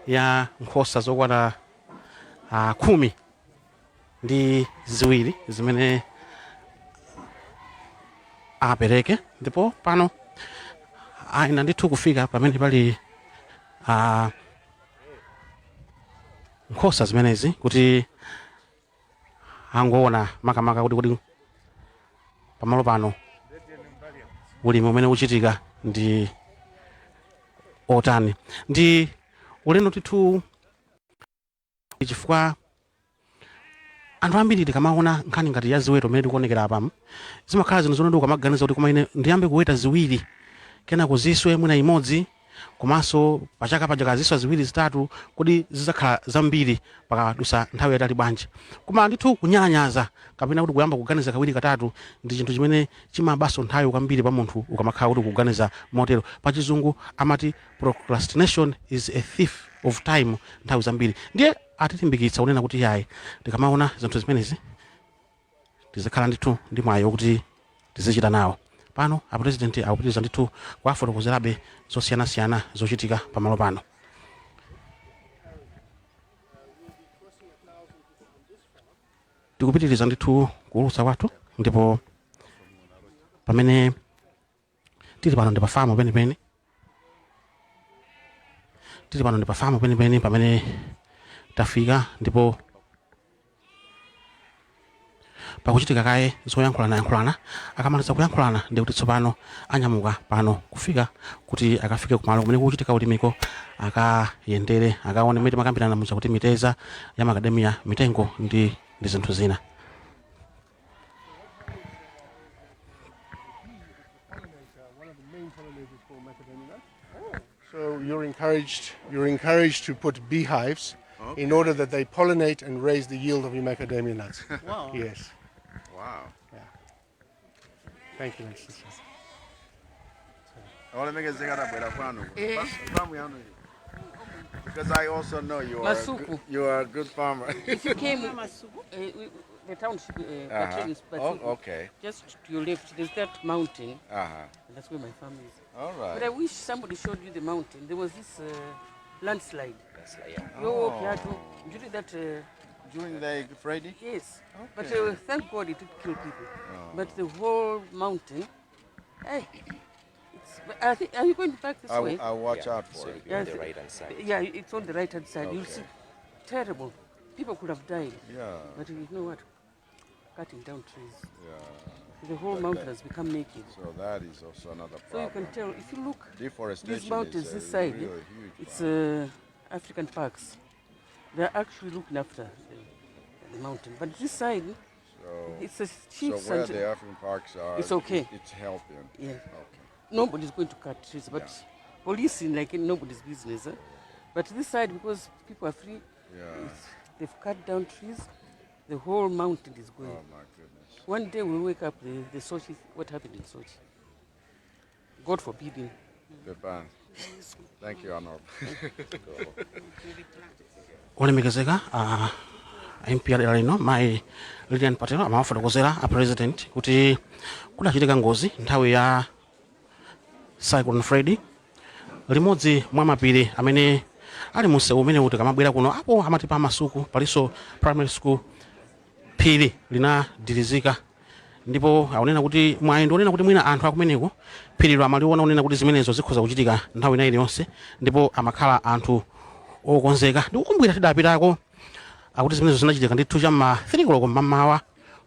ya nkhosa zokwana 12 zimene apereke. Ndipo pano ayina ndithu kufika pamene pali nkhosa zimenezi kuti angoona makamaka kuti pamalo pano ulimi umene uchitika ndi otani. Ndi ulendo ndithu, chifukwa anthu ambiri tikamaona nkhani ngati ya ziweto imene tikuonekera apamu, zimakhala zinthu zonoti ukamaganiza kuti koma ine ndiyambe kuweta ziwiri, kenako ziswe mwina imodzi, komanso pachaka paja kaziswa ziwiri, zitatu, kodi zidzakhala zambiri pakadutsa nthawi yatali bwanji? Koma ndithu kunyalanyaza kapena kuti kuyamba kuganiza kawiri katatu ndi chinthu chimene chimabanso nthawi kwambiri pa munthu ukamakhala kuti kuganiza motero. Pachizungu amati procrastination is a thief of time nthawi zambiri. Ndiye atilimbikitsa kunena kuti yayi, tikamaona zinthu zimenezi tizikhala ndithu ndi mwayi wokuti tizichita nawo. Pano apresident akupitiriza ndithu kuwafotokozerabe zosiyanasiyana zochitika pamalo pano. Tikupitiriza ndithu kuulutsa kwathu, ndipo pamene Tili pano ndi pafamu penipeni, tili pano ndi pafamu penipeni pamene tafika, ndipo pakuchitika kaye zoyankhulanayankhulana. Akamaliza kuyankhulana, ndi kuti tsopano anyamuka pano kufika kuti akafike kumalo kumene kukuchitika ulimiko, akayendere, akaone mmene timakambirana muja kuti miteza ya macadamia, mitengo ndi zinthu zina. One of the main pollinators for macadamia nut. So you're encouraged to put beehives in order that they pollinate and raise the yield of your macadamia nuts. Wow. Yes. Wow. Thank you, Mr. Olemekezeka, tabwera kwanu. Famu yanu iyi. Because I also know you are a Masuku. good, you are a good farmer. If you came, the township, Patrins, Oh, Masuku, okay. just to your left, there's that mountain, and that's where my farm is. All But I right. wish somebody showed you the mountain. There was this landslide. Yeah. Yo, Piatu, during that, During the Freddy? Yes. But Okay. thank God it didn't kill people. But the whole mountain, hey, it's, but I think, are you going back this way? I'll watch Yeah, out for so it. it'll be on the it's- right hand side. Yeah, it's on the right hand side. You'll Okay. see, terrible. People could have died. But you know what? Cutting down trees. The whole mountain has become naked. So that is also another So you problem. can tell if you look, Deforestation these mountains is a this side, real huge it's problem. African parks. They're actually looking after the mountain. But this side, So, it's a so chiefs where and the African parks are, It's okay. It's helping. Yeah. Okay. Nobody's going to cut trees, but policing like nobody's business. Eh? But this side, because people are free, they've cut down trees. The whole mountain is going. Oh my goodness. One day we'll wake up, the Sochi, what happened in Sochi? God forbid. Goodbye. Thank you, Honorable. Olemekezeka MP adera lino, mayi Lilian Patel, amawafotokozera a President kuti kudachitika ngozi nthawi ya Cyclone Freddy. Limodzi mwa mapiri amene ali munsewu umene kuti kamabwera kuno apo amati pa Masuku, palinso primary school, phiri linadirizika. Ndipo akunena kuti mwayi ndionena kuti mwina anthu akumeneko phirilo amaliona, unena kuti zimenezo zikhoza kuchitika nthawi ina iliyonse, ndipo amakhala anthu okonzeka. Ndikukumbukira tidapitako, akuti zimenezo zinachitika ndithu cham'ma 3 koloko mmamawa,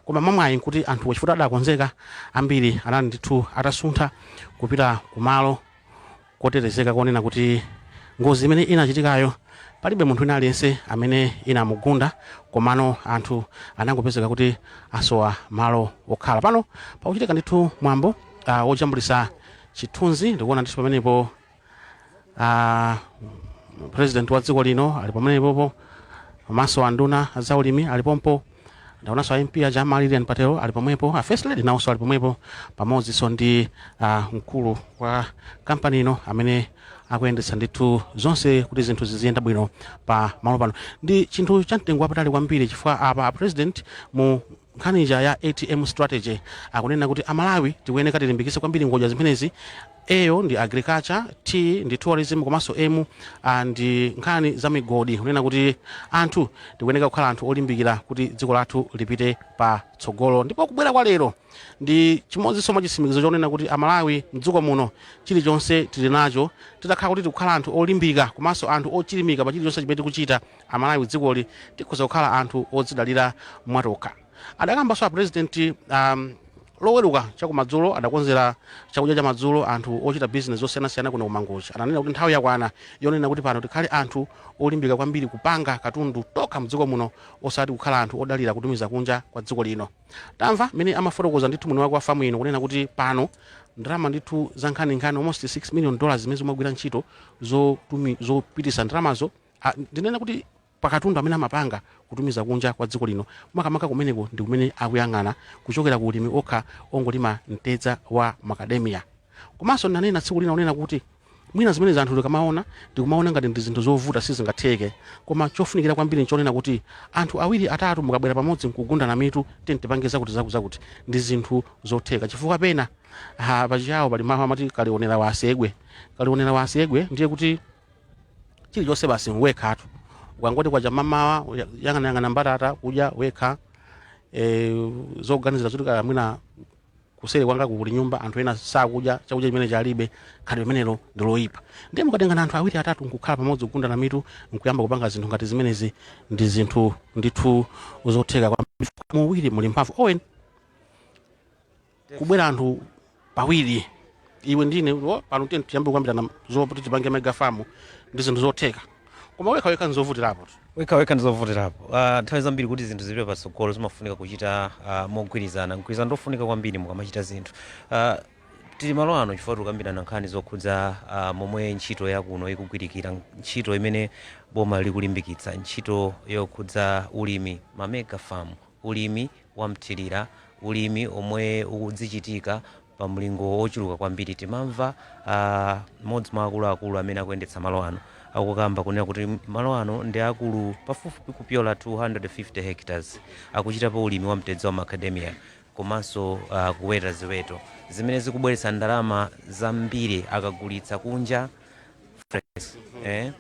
koma mamwayi nkuti anthu chifukwa adakonzeka, ambiri anali ndithu atasuntha kupita kumalo kotetezeka, konena kuti ngozi imene inachitikayo palibe munthu wina aliyense amene inamugunda, komano anthu anangopezeka kuti asowa malo okhala. Pano pakuchitika ndithu mwambo wojambulisa chithunzi. Ndikuona ndithu pamenepo President wa dziko lino ali pamenepopo, komanso anduna zaulimi alipompo. Ndaonanso a MP aja, a Lilian Patel, ali pomwepo, a First Lady nawonso ali pomwepo, pamodzinso ndi mkulu wa kampani ino amene akuyendetsa ndithu zonse kuti zinthu ziziyenda bwino pa malo pano. Ndi chinthu cha mtengo wapatali kwambiri, chifukwa apa a President mu nkhanija ya ATM strategy akunena kuti Amalawi tikuyeneka tilimbikitse kwambiri ngodya zimenezi. A ndi agriculture, T ndi tourism, komanso M ndi nkhani za migodi, kunena kuti anthu tikuyeneka kukhala anthu olimbikira kuti dziko lathu lipite patsogolo. Ndipo kubwera kwa lero ndi chimodzinso mwa chitsimikizo chonena kuti Amalawi mdziko muno chilichonse tili nacho, titakhala kuti tikukhala anthu olimbika komanso anthu ochilimika pa chilichonse chimene tikuchita. Amalawi dzikoli tikhoza kukhala anthu odzidalira mwatokha. Adakambanso a President Loweruka chakumadzulo adakonzera chakudya chamadzulo anthu ochita business osiyanasiyana kuno kuMangochi. Ananena kuti nthawi yakwana yonena kuti pano tikhale anthu olimbika kwambiri kupanga katundu tokha mdziko muno, osati kukhala anthu odalira kutumiza kunja kwa dziko lino. Tamva mmene amafotokoza ndithu mwini wake wa famu ino, kunena kuti pano ndalama ndithu za nkhaninkhani, almost $6 million, zimene zimagwira ntchito zopitisa ndalamazo, ndinena kuti pakatundu amene amapanga kutumiza kunja kwa dziko lino. Makamaka kumeneko ndi kumene akuyang'ana, kuchokera ku ulimi okha ongolima mtedza wa macadamia. Komanso nanena tsiku lina unena kuti mwina zimene anthu tikamaona, ndikumaona ngati ndi zinthu zovuta, sizingatheke, koma chofunikira kwambiri nchonena kuti anthu awiri atatu mukabwera pamodzi nkugundana mitu, tipange zakuti zakuti zakuti, ndi zinthu zotheka. Chifukwa pena pachiyawo pali mawu amati kalionera wasegwe, kalionera wasegwe. Ndiye kuti chilichonse basi wekhatu, ukangoti kwacha mamawa, yang'anayang'ana mbatata kudya wekha, zoganizira zoti kaya mwina Kuseri kwanga kuli nyumba, anthu ena sakudya chakudya chimene chalibe. Khadi limenelo ndi loyipa. Ndiye mukatengana anthu awiri, atatu, nkukhala pamodzi, kugundana mitu, nkuyamba kupanga zinthu ngati zimenezi, ndi zinthu ndithu zotheka kwambiri. Muwiri muli mphamvu, Owen. Kubwera anthu pawiri, iwe ndine, pano tiye tiyambe kukambirana zoti tipange mega farm, ndi zinthu zotheka. Koma wekha wekha nzovutirapo. Wekha wekha ndizovutirapo. Nthawi zambiri kuti zinthu zipite patsogolo zimafunika kuchita mogwirizana. Mgwirizano ndofunika kwambiri mukamachita zinthu. Tili malo ano chifukwa tikukambirana nkhani zokhudza momwe ntchito yakuno ikugwirikira, ntchito imene boma likulimbikitsa, ntchito yokhudza ulimi, ma mega farm, ulimi wamthirira, ulimi omwe ukudzichitika pa mlingo wochuluka kwambiri. Timamva mmodzi mwa akuluakulu amene akuyendetsa malo ano akukamba kunena kuti malo ano ndi akulu pafupifupi kupyola 250 hectares, akuchitapo ulimi wa mtedza wa macadamia komanso kuweta ziweto zimene zikubweretsa ndalama zambiri akagulitsa kunja, forex, eh?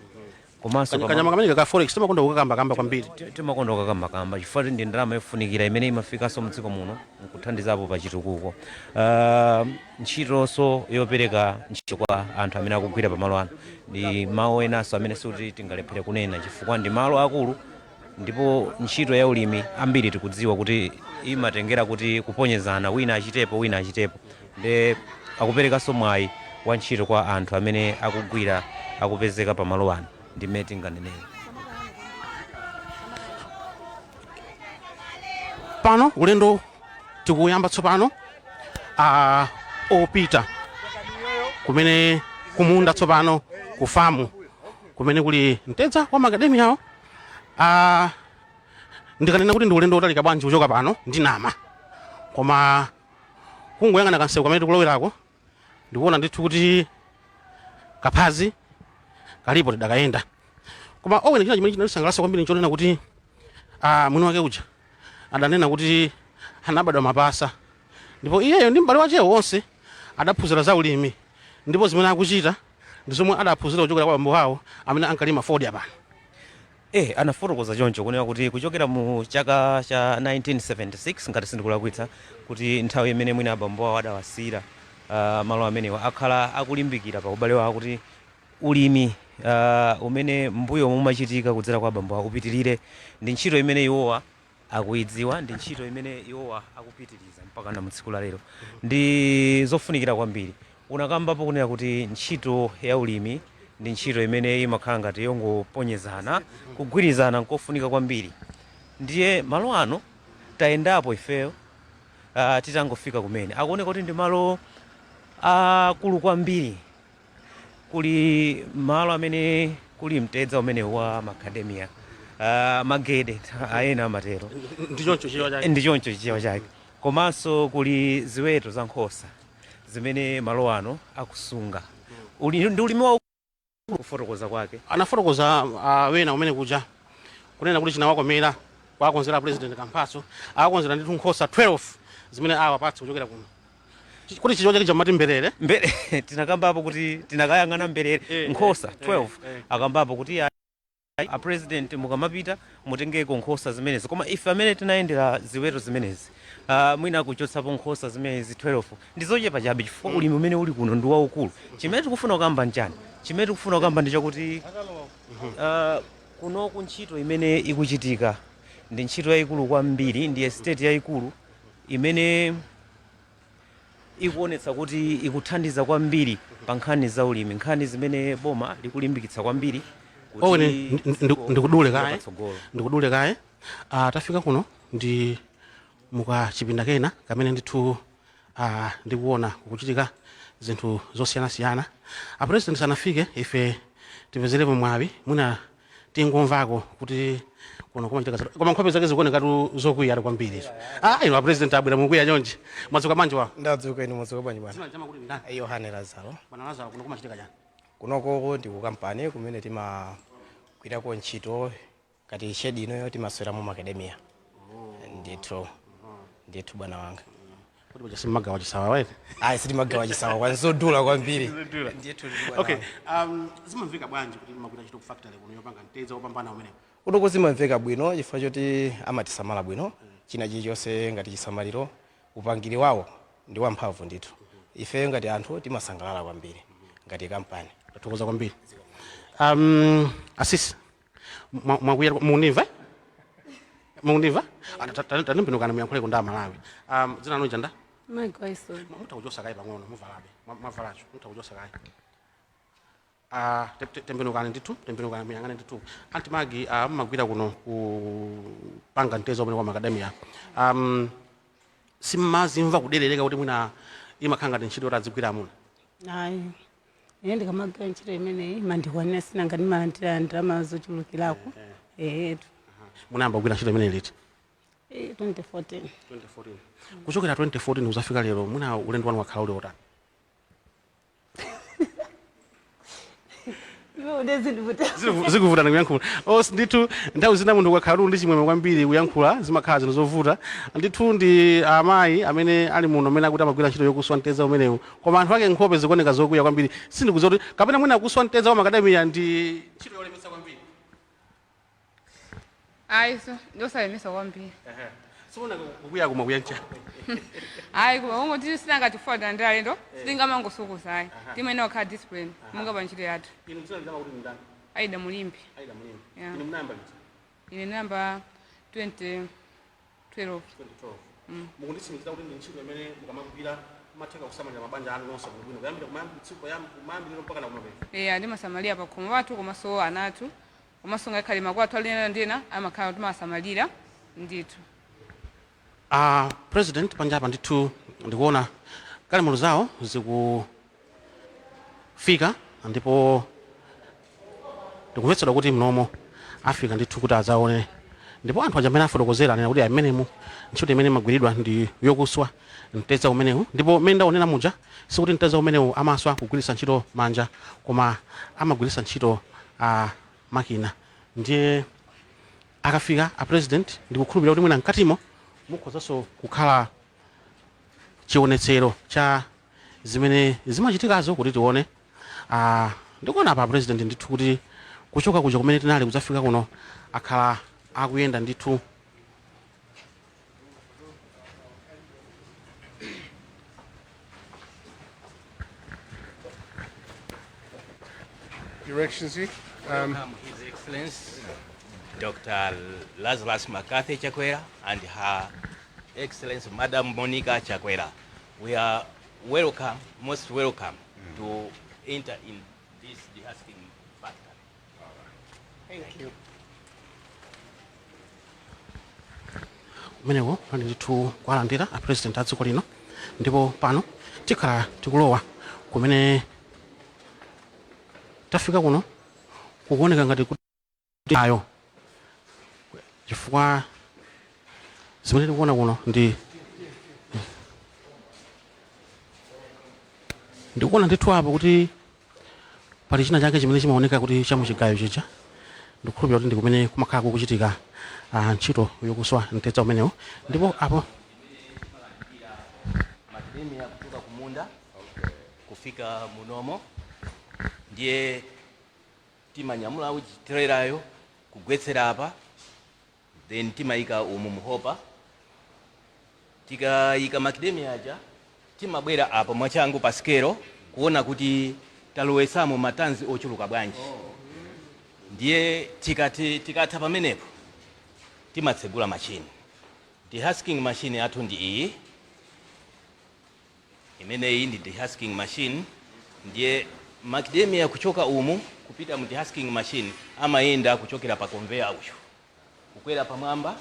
Komanso Kanyama kameneka ka forex timakonda kukakambakamba kwambiri. Timakonda kukakambakamba chifukwa ndi ndalama yofunikira imene imafikanso mdziko muno nkuthandizapo pa chitukuko. Ntchitonso yopereka ntchito kwa anthu amene akugwira pamalo ano ndi mawu enanso amene sikuti tingalephere kunena, chifukwa ndi malo akulu, ndipo ntchito ya ulimi ambiri tikudziwa kuti imatengera kuti kuponyezana, wina achitepo, wina achitepo. Ndi akuperekanso mwayi wa ntchito kwa anthu amene akugwira, akupezeka pamalo ano. Ndimene tinganenere. Pano ulendo tikuyamba tsopano opita kumene kumunda tsopano, kufamu kumene kuli mtedza wa macadamiawo. Ndikanena kuti ndi ulendo wotalika bwanji kuchoka pano, ndinama. Koma kungoyang'ana kansewu kamene tikulowerako, ndikuona ndithu kuti kaphazi kalipo, tidakayenda. Koma Owen, china chimene chinandisangalatsa kwambiri nchonena kuti mwini wake uja adanena kuti anabadwa mapasa, ndipo iyeyo ndi m'bale wachewo onse adaphunzira za ulimi, ndipo zimene akuchita ndi zomwe adaphunzira kuchokera kwa bambo awo amene ankalima fodya pano. Anafotokoza choncho, kunena kuti kuchokera mu chaka cha 1976, ngati sindikulakwitsa, kuti nthawi imene mwina abambo awo adawasiyira malo amenewa, akhala akulimbikira pa ubale wawo kuti ulimi umene mbuyo mumachitika kudzera kwa abambo awo upitirire. Ndi ntchito imene iwowa akuidziwa, ndi ntchito imene iwowa akupitiriza mpaka na mutsiku la lero. Ndi zofunikira kwambiri. Unakambapo kunena kuti ntchito ya ulimi ndi ntchito imene imakhala ngati yongoponyezana, kugwirizana nkofunika kwambiri. Ndiye malo ano tayendapo ifeyo, titangofika kumene, akuoneka kuti ndi malo akulu kwambiri. Kuli malo amene kuli mtedza umene wa macadamia, magede aena amatero. Ndi choncho chiwa chake. Ndi choncho chichewa chake. Komanso kuli ziweto za nkhosa zimene malo ano akusunga. Ndi ulimi wa kufotokoza kwake. Anafotokoza wena umene kuja kunena kuti chinawakomera kwakonzera President kamphatso, akonzera ndithu nkhosa 12 zimene awapatse kuchokera kuno. Kuti chichewa chake chamati mberere. Mbere tinakambapo kuti tinakayang'ana mberere, nkhosa 12. Akambapo kuti a President mukamapita mutengeko nkhosa zimenezi. Koma ife amene tinayendera ziweto zimenezi, mwina kuchotsapo nkhosa zimenezi 12 ndi zochepa chabe, chifukwa ulimi umene uli kuno ndi waukulu. Chimene tikufuna kukamba nchani? Chimene tikufuna kukamba ndi chakuti kunoku ntchito imene ikuchitika ndi ntchito yayikulu kwambiri, ndi estate yayikulu imene ikuonetsa kuti ikuthandiza kwambiri pa nkhani za ulimi, nkhani zimene boma likulimbikitsa kwambiri kuti Owen, dziko ndikudule lipite kaye. patsogolo. Ndikudule kaye. Tafika kuno ndi mukachipinda kena kamene ndithu ndikuona kukuchitika zinthu zosiyanasiyana. A President sanafike, ife tipezerepo mwawi, mwina tingomvako kuti kuno kumachitika koma nkhope zake zikuonekatu zokwiya kwambiri. Ino a President abwera mukwiya chonchi. Mwadzuka bwanji wawo? Ndadzuka, inu mwadzuka bwanji bwana? Dzina chama kuti ndani? Yohane Lazaro. Bwana Lazaro, kuno kumachitika chani? Kunoko ndi ku kampani kumene timagwirako ntchito. Kati shed inoyo timasweramo macadamia. Ndithu ndithu, bwana wanga. Kuti paja simmagawa chisawa waite? Ayi, sitimagawa chisawa, kwanzodula kwambiri. Ndithu ndithu, bwana wanga. Zimamveka bwanji kuti mmagwira ntchito ku factory kuno yopanga mtedza wopambana umenewo? Kunoko zimamveka bwino chifukwa choti amatisamala bwino, china chilichonse ngati chisamaliro, upangiri wawo. Ndi wamphamvu ndithu. Ifeyo ngati anthu timasangalala kwambiri ngati kampani. Tathokoza kwambiri. Asisi mwakwiya, munimva, eh? Munimva? Tanimbenukani muyankhuleko ndi Amalawi. Dzina lanu ndani? Michael Ison. Mutha kaye pang'ono, muvalabe mwavalacho, mutha kuchosa kaye. Tembenukani ndithu, tembenukani muyang'ane ndithu. Auntie Maggie, mmagwira kuno kupanga mtedza umene wa macadamia. Simmazimva kuderereka kuti mwina imakhala ngati ntchito yoti adzigwira amuna? Ayi, ine ndikamagwira ntchito imeneyi mandikwanira, sinanga ndimalandira ndalama zochulukirako, ehetu. Munayamba kugwira ntchito imene liti? 2014. 2014. Kuchokera 2014 kuzafika lero, mwina ulendo wanu wakhala uli otani? Zikuvutana kuyankhula. Oh, ndithu nthawi zina munthu ukakhala uli ndi chimwemwe kwambiri, kuyankhula zimakhala zinthu zovuta ndithu. Ndi amayi amene ali muno amene akuti amagwira ntchito yokuswa mtedza umenewu, koma anthu ake nkhope zikuoneka zokwiya kwambiri. Sindikudziwa kuti kapena mwina kuswa mtedza wa macadamia ndi ntchito yolemetsa kwambiri. Ayi, so ndiosalemesa kwambiri. Simuona kukwiya kumwe kuyancha? Ayi, koma kungoti sinangatifuata ndi alendo, sitingamangosukusa, ayi, timayenera kukhala discipline monga pa ntchito yathu. Inu dzina lanu kuti ndani? Aida Mulimbi. Aida Mulimbi. Yeah. Inu munayamba liti? Ine namba 2012. 2012. Mukunditsimikizira kuti ndi ntchito imene mukamagwira mumatheka kusamalira mabanja anu nonse bwinobwino, kuyambira kumayambiriro mpaka na kumapeto? Eya, ndimasamalira pakhomo pathu komanso ana athu, komanso ngakhale makolo athu alena ndena amakhala timasamalira ndithu. President panjapa ndithu ndikuona galimoto zawo zikufika, ndipo ndikumvetsedwa kuti mnomo afika ndithu kuti adzaone. Ndipo anthu aja amene afotokozera anena kuti amenemu ntchito imene imagwiridwa ndi yokuswa mtedza umenewu. Ndipo mmene ndaonera muja, sikuti mtedza umenewu amaswa kugwiritsa ntchito manja, koma amagwiritsa ntchito makina. Ndiye akafika a President, ndikukhulupirira kuti mwina mkatimo mukhozanso kukhala chionetsero cha zimene zimachitikazo kuti tione. Ndikuona pa President ndithu kuti kuchoka kuja kumene tinali kudzafika kuno akhala akuyenda ndithu. Your Excellency, Welcome, His Excellency Dr. Lazarus McCarthy Chakwera and Her Excellency Madam Monica Chakwera. We are welcome, most welcome to enter in this dehusking factory. Thank you. Kumeneko pali ndithu kuwalandira a President a dziko lino, ndipo pano tikhala tikulowa. Kumene tafika kuno kukuoneka ngati kuti ayo, chifukwa zimene tikuona kuno ndi ndikuona ndithu apo kuti pali china chake chimene chimaoneka kuti chamuchigayo chija. Ndikukhulupirira kuti ndi kumene kumakhala kukuchitika ntchito yokuswa mtedza umenewu. Ndipo apo Macadamia kuchoka kumunda kufika munomo, ndiye timanyamula trailer kugwetsera apa, then timayika umu mu hopper. Tikayika macadamia aja, timabwera apo mwachangu pa sikelo kuona kuti talowetsamo matanzi ochuluka bwanji. Ndiye tikati tikatha pamenepo, timatsegula machine. Dehusking machine yathu ndi iyi. Imeneyi ndi dehusking machine. Ndiye macadamia kuchoka umu kupita mu dehusking machine amayenda kuchokera pa conveyor uyu kukwera pamwamba.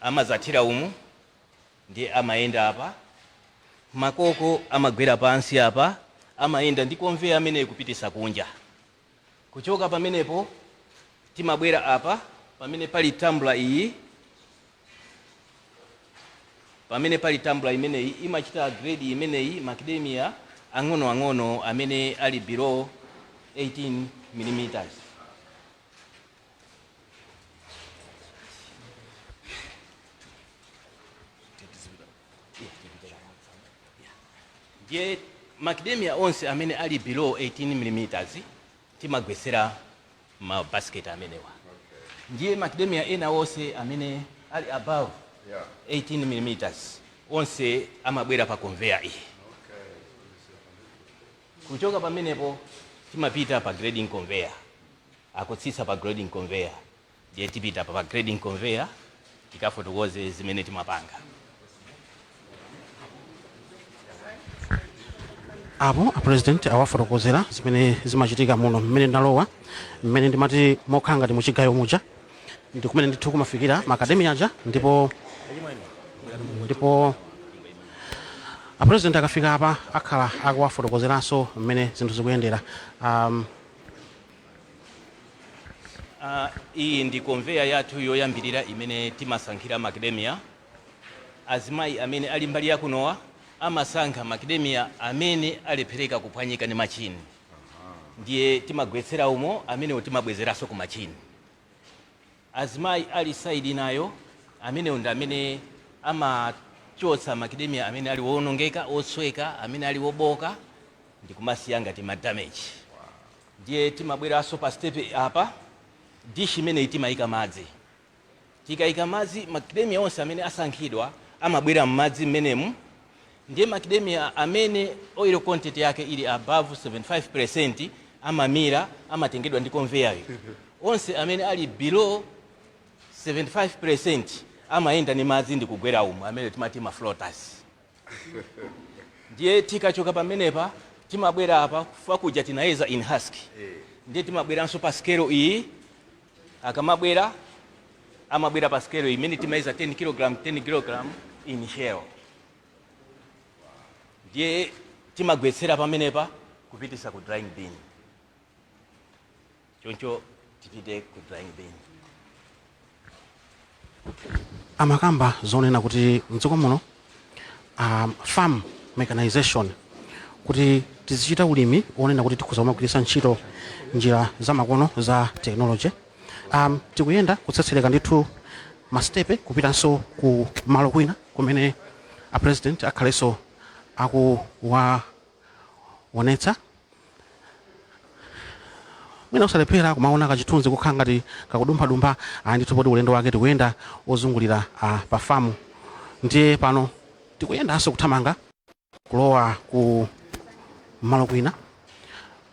Amazathira umu, ndiye amayenda apa, makoko amagwera pansi apa, amayenda ndi conveyor ameneyi kupitisa kunja. Kuchoka pamenepo timabwera apa pamene pali tumbler iyi. Pamene pali tumbler imeneyi imachita grade imeneyi macadamia ang'onoang'ono amene ali below 18 millimeters. Ndiye macadamia onse amene ali below 18 millimeters timagwetsera ma basket amenewa. Ndiye macadamia ena wonse amene ali above 18 millimeters onse amabwera pa conveyor iyi. Kuchoka pamenepo timapita pa grading conveyor. Akutsitsa pa grading conveyor, ndiye tipita pa grading conveyor tikafotokoze zimene timapanga. Apo a President awafotokozera zimene zimachitika muno. Mmene ndalowa, mmene ndimati mokhala ngati muchigayo muja, ndi kumene ndithu kumafikira macadamia aja, ndipo a President akafika apa akhala akuwafotokozeranso mmene zinthu zikuyendera. Iyi ndi conveyor yathu yoyambirira imene timasankhira macadamia. Azimayi amene ali mbali yakunowa amasankha macadamia amene alephereka kuphwanyika ndi machini, ndiye timagwetsera umo, amenewo timabwezeranso ku machini. Azimayi ali side nayo, amenewo ndi amene amachotsa macadamia amene ali wonongeka, osweka, amene ali woboka ndi kumasiya ngati ma damage. Ndiye timabweranso pa step apa, dish imeneyi timayika madzi. Tikayika madzi, macadamia onse amene asankhidwa amabwera m'madzi mmenemu. Ndiye macadamia amene oil content yake ili above 75% amamira, amatengedwa ndi conveyor. Onse amene ali below 75% amayenda ndi madzi ndi kugwera umu, amene timati ma floaters. Ndiye tikachoka pamenepa timabwera apa, kufa kuja tinayeza in husk, ndiye timabweranso pa scale iyi. Akamabwera amabwera pa scale imene timayeza 10 kg 10 kg in shell. Ndiye timagwetsera pamenepa kupitisa ku drying bin. Choncho tipite ku drying bin. Amakamba zonena kuti mdziko muno farm mechanization, kuti tizichita ulimi onena kuti tikhoza kumagwiritsa ntchito njira zamakono za technology. Tikuyenda kutsetsereka ndithu masitepe kupitanso ku malo kwina kumene a President akhalenso akuwaonetsa. Mwina usalephera kumaona kachithunzi kukhala ngati kakudumphadumpha. Ayi ndithu, poti ulendo wake tikuyenda ozungulira pa famu. Ndiye pano tikuyendanso kuthamanga kulowa ku malo kwina.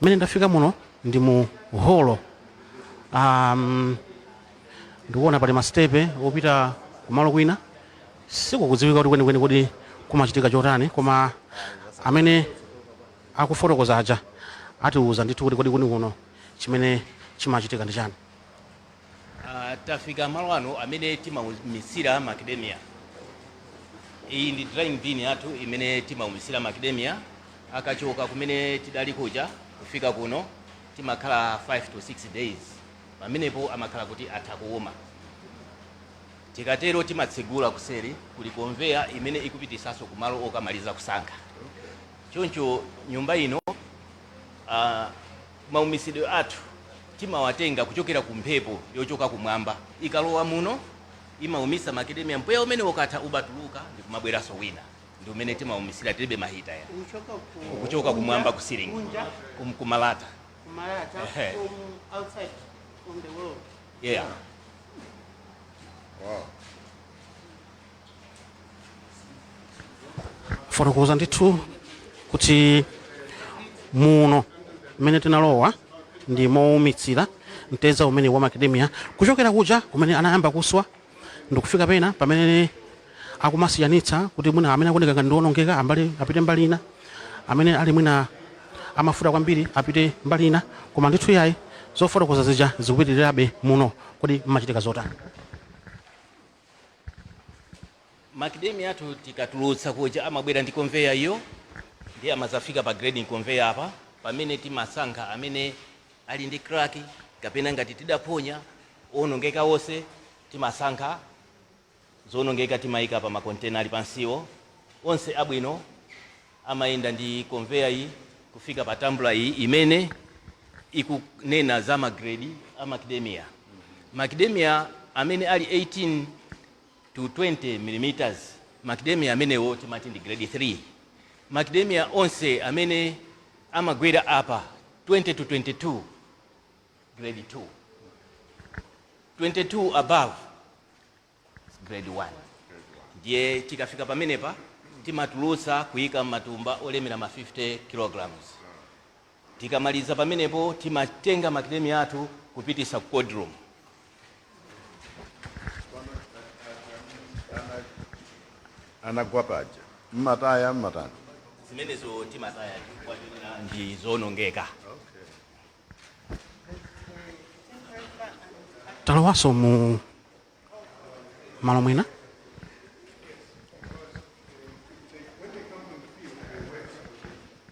Mmene ndafika muno ndi mu holo. Ndikuona pali masitepe opita kumalo kwina, sikukudziwika kuti kwenikweni kodi kumachitika chotani, koma amene akufotokoza aja atiuza ndithu kuti kodi kuni kuno chimene chimachitika ndi chani. Tafika malo ano amene timaumisira macadamia. Iyi ndi drying bin yathu imene timaumisira macadamia. Akachoka kumene tidali kuja kufika kuno timakhala 5 to 6 days. Pamenepo amakhala kuti atha kuuma. Tikatero timatsegula kuseri, kuli conveyor imene ikupitisanso kumalo okamaliza kusankha. Choncho nyumba ino, maumisidwe athu timawatenga kuchokera ku mphepo yochoka kumwamba. Ikalowa muno imaumisa macadamia. Mpweya umene ukatha ubatuluka ndi kumabweranso wina, ndi umene timaumisira. Tilibe ma heater ya. Kuchoka kumwamba ku ceiling. Kunja. Kumalata. Kumalata. Ehe. From outside, from the world. Yeah. Wow. Fotokoza ndithu kuti muno mmene tinalowa ndi mowumitsira mtedza umene wa macadamia, kuchokera kuja kumene anayamba kuswa ndikufika pena pamene akumasiyanitsa kuti mwina amene akuoneka ngati ndiwonongeka ambali apite mbali ina, amene ali mwina amafuta kwambiri apite mbali ina. Koma ndithu yayi, zofotokoza zija zikupitirirabe muno. Kodi mmachitika zotani? Macadamia athu tikatulutsa kuja amabwera ndi conveyor iyo, ndiye amazafika pa grading conveyor apa, pamene timasankha amene ali ndi crack kapena ngati tidaphonya, owonongeka wonse timasankha. Zowonongeka timayika pa makontena ali pansiwo. Onse abwino amayenda ndi conveyor iyi kufika pa tumbler iyi imene ikunena za ma grade a macadamia. Macadamia amene ali 18 to 20 millimeters, macadamia amenewo timati ndi grade 3. Macadamia onse amene amagwera apa, 20 to 22, grade 2. 22 above, grade 1. Ndiye tikafika pamenepa timatulutsa kuyika matumba olemera ma 50 kilograms. Tikamaliza pamenepo timatenga macadamia athu kupitisa ku cold room. Anagwa paja mmataya mmatani? Zimenezo timataya chifukwa chonena ndi zonongeka. Talowanso mu malo mwina.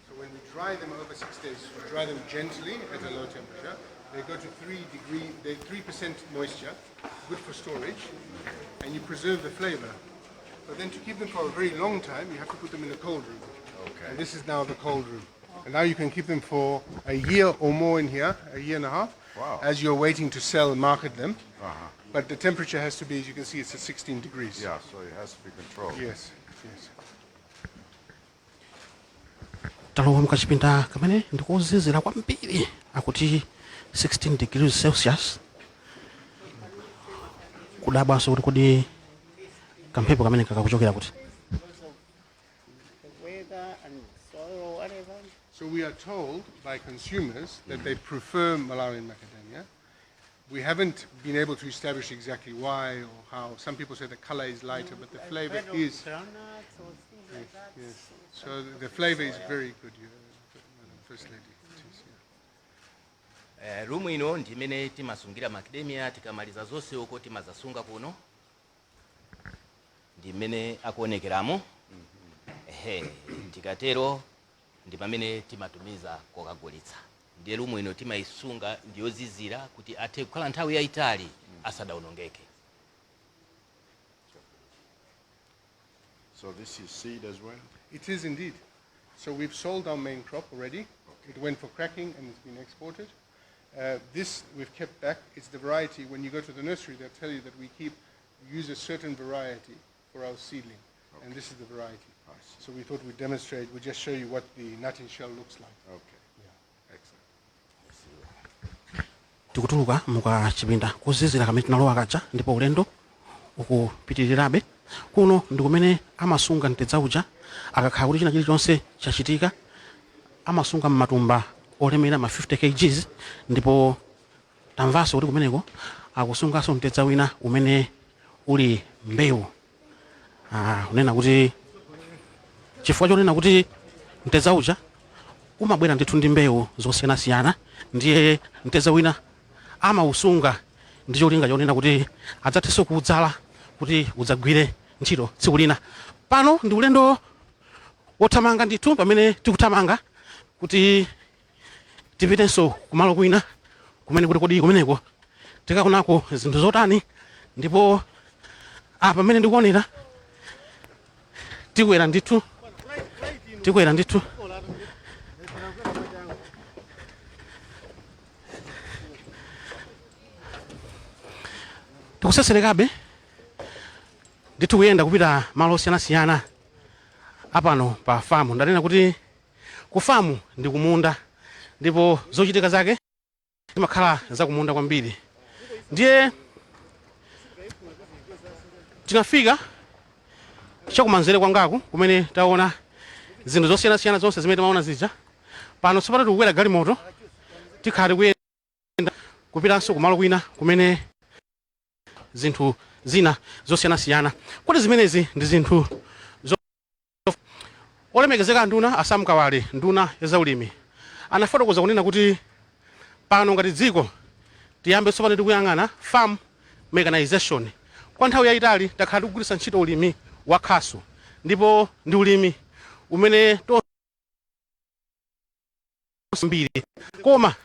So when we dry them over 6 days, we dry them gently at a low temperature. They go to 3 degree, they 3% moisture, good for storage, and you preserve the flavor. But then to keep them for a very long time, you have to put them in a cold room. And this is now the cold room. And now you can keep them for a year or more in here, a year and a half, as you're waiting to sell and market them. But the temperature has to be, as you can see, it's at 16 degrees. Yeah, so it has to be controlled. Yes. Talowa mukachipinda kamene ndikozizira kwambiri, akuti 16 degrees Celsius. Kudabwanso kuti kodi kamphepo kamene kakakuchokera kuti? The weather and soil or whatever. So we are told by consumers that they prefer Malawian macadamia. We haven't been able to establish exactly why or how. Some people say the color is lighter, but the flavor I've heard of is. groundnuts or things like that. Yes. So the flavor is very good, yeah, Madam First Lady. It is, yeah. Room ino ndimene timasungira macadamia. Tikamaliza zonse uko timazasunga kuno, ndimene akuonekeramo. Ehe, tikatero ndi pamene timatumiza kokagulitsa. Ndiye room ino timayisunga ndiyozizira kuti athe kukhala nthawi yayitali asadawonongeke. So this is seed as well? It is indeed. So we've sold our main crop already. It went for cracking and it's been exported. This we've kept back. It's the variety. When you go to the nursery, they'll tell you that we use a certain variety for our seedling, and this is the variety. I see. So we thought we'd demonstrate. We'd just show you what the nut and shell looks like. Okay. Yeah. Excellent. Tikutuluka mukachipinda kozizira kamene tinalowa kaja, ndipo ulendo ukupitirirabe. Kuno ndi kumene amasunga mtedza uja akakhala kuti china chilichonse chachitika. Amasunga m'matumba olemera ma 50 kgs, ndipo tamvanso kuti kumeneko akusunganso mtedza wina umene uli mbewu. Unena kuti chifukwa chonena kuti mtedza uja umabwera ndithu ndi mbewu zosiyanasiyana, ndiye mtedza wina amausunga ndi cholinga chonena kuti adzathenso kuudzala kuti udzagwire ntchito tsiku lina. Pano ndi ulendo wothamanga ndithu, pamene tikuthamanga kuti tipitenso kumalo kwina kumene kuti kodi kumeneko tikaonako zinthu zotani. Ndipo apa pamene ndikuonera tikwera ndithu, tikwera ndithu. Tikuseserekabe ndithu kuyenda kupita malo osiyanasiyana apano pa famu. Ndanena kuti ku famu ndi kumunda, ndipo zochitika zake zimakhala zakumunda kwambiri. Ndiye tinafika chakumanzere kwangaku kumene taona zinthu zosiyanasiyana zonse zimene timaona zija. Pano tsopano tikukwera galimoto, tikhala tikuyenda kupitanso kumalo kwina kumene zinthu zina zosiyanasiyana. Kodi zimenezi ndi zinthu olemekezeka nduna a Sam Kawale, nduna ya zaulimi, anafotokoza kunena kuti pano ngati dziko tiyambe tsopano tikuyang'ana farm mechanization. Kwa nthawi yayitali takhala tikugwiritsa ntchito ulimi wa khasu, ndipo ndi ulimi umene tonse mbiri, koma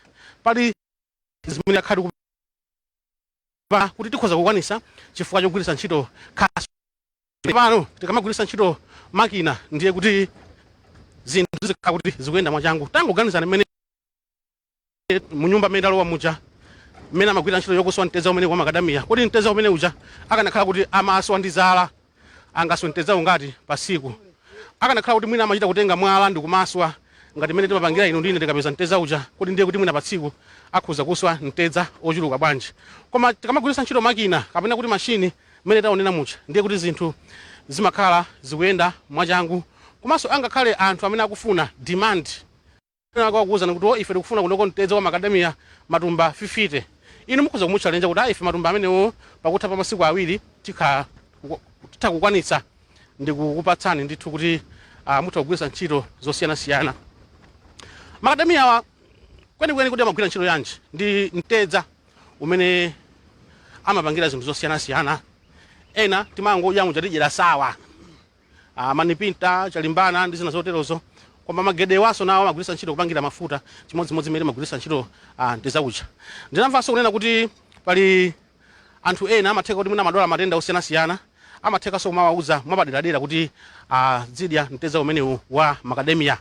pali zimene akhala tikupa kuti tikhoza kukwanisa chifukwa chogwiritsa ntchito khasu. Pano tikamagwiritsa ntchito makina, ndiye kuti zinthu zikhala kuti zikuyenda mwachangu. Tangoganizani mmene munyumba mmene talowa muja, mmene amagwira ntchito yokuswa mtedza umene wa makadamiya. Kodi mtedza umene uja akanakhala kuti amaswa ndi zala, angaswe mtedza ungati pa siku? Akanakhala kuti mwina amachita kutenga mwala ndi kumaswa, Ngati mmene timapangira inu ndine, tikapeza mtedza uja, kuti ndiye kuti mwina pa tsiku akhoza kuswa mtedza ochuluka bwanji. Koma tikamagwiritsa ntchito makina kapena kuti mashini mmene taonera muja, ndiye kuti zinthu zimakhala zikuyenda mwachangu. Komanso angakhale anthu amene akufuna demand akuwuzani kuti, "Oh, ife tikufuna kunoko mtedza wa macadamia matumba 50," inu mukhoza kumutchalenja kuti, "Ah, ife matumba amenewo pakutha pa masiku 2 titha kukwanitsa ndikukupatsani ndithu," kuti mutha kugwiritsa ntchito zosiyanasiyana. Macadamia awa kwenikweni kuti amagwira ntchito yanji? Ndi mtedza umene amapangira zinthu zosiyanasiyana. Ena timangodya muja, tidyera sawa, manipinta, chalimbana ndi zina zoterozo. Koma magedewaso nawo amagwiritsa ntchito kupangira mafuta, chimodzimodzi mmene amagwiritsa ntchito mtedza uja. Ndinamvanso kunena kuti pali anthu ena amatheka kuti mwina amadwala matenda osiyanasiyana, amathekanso kumawauza mwapaderadera kuti azidya mtedza umenewu wa macadamia.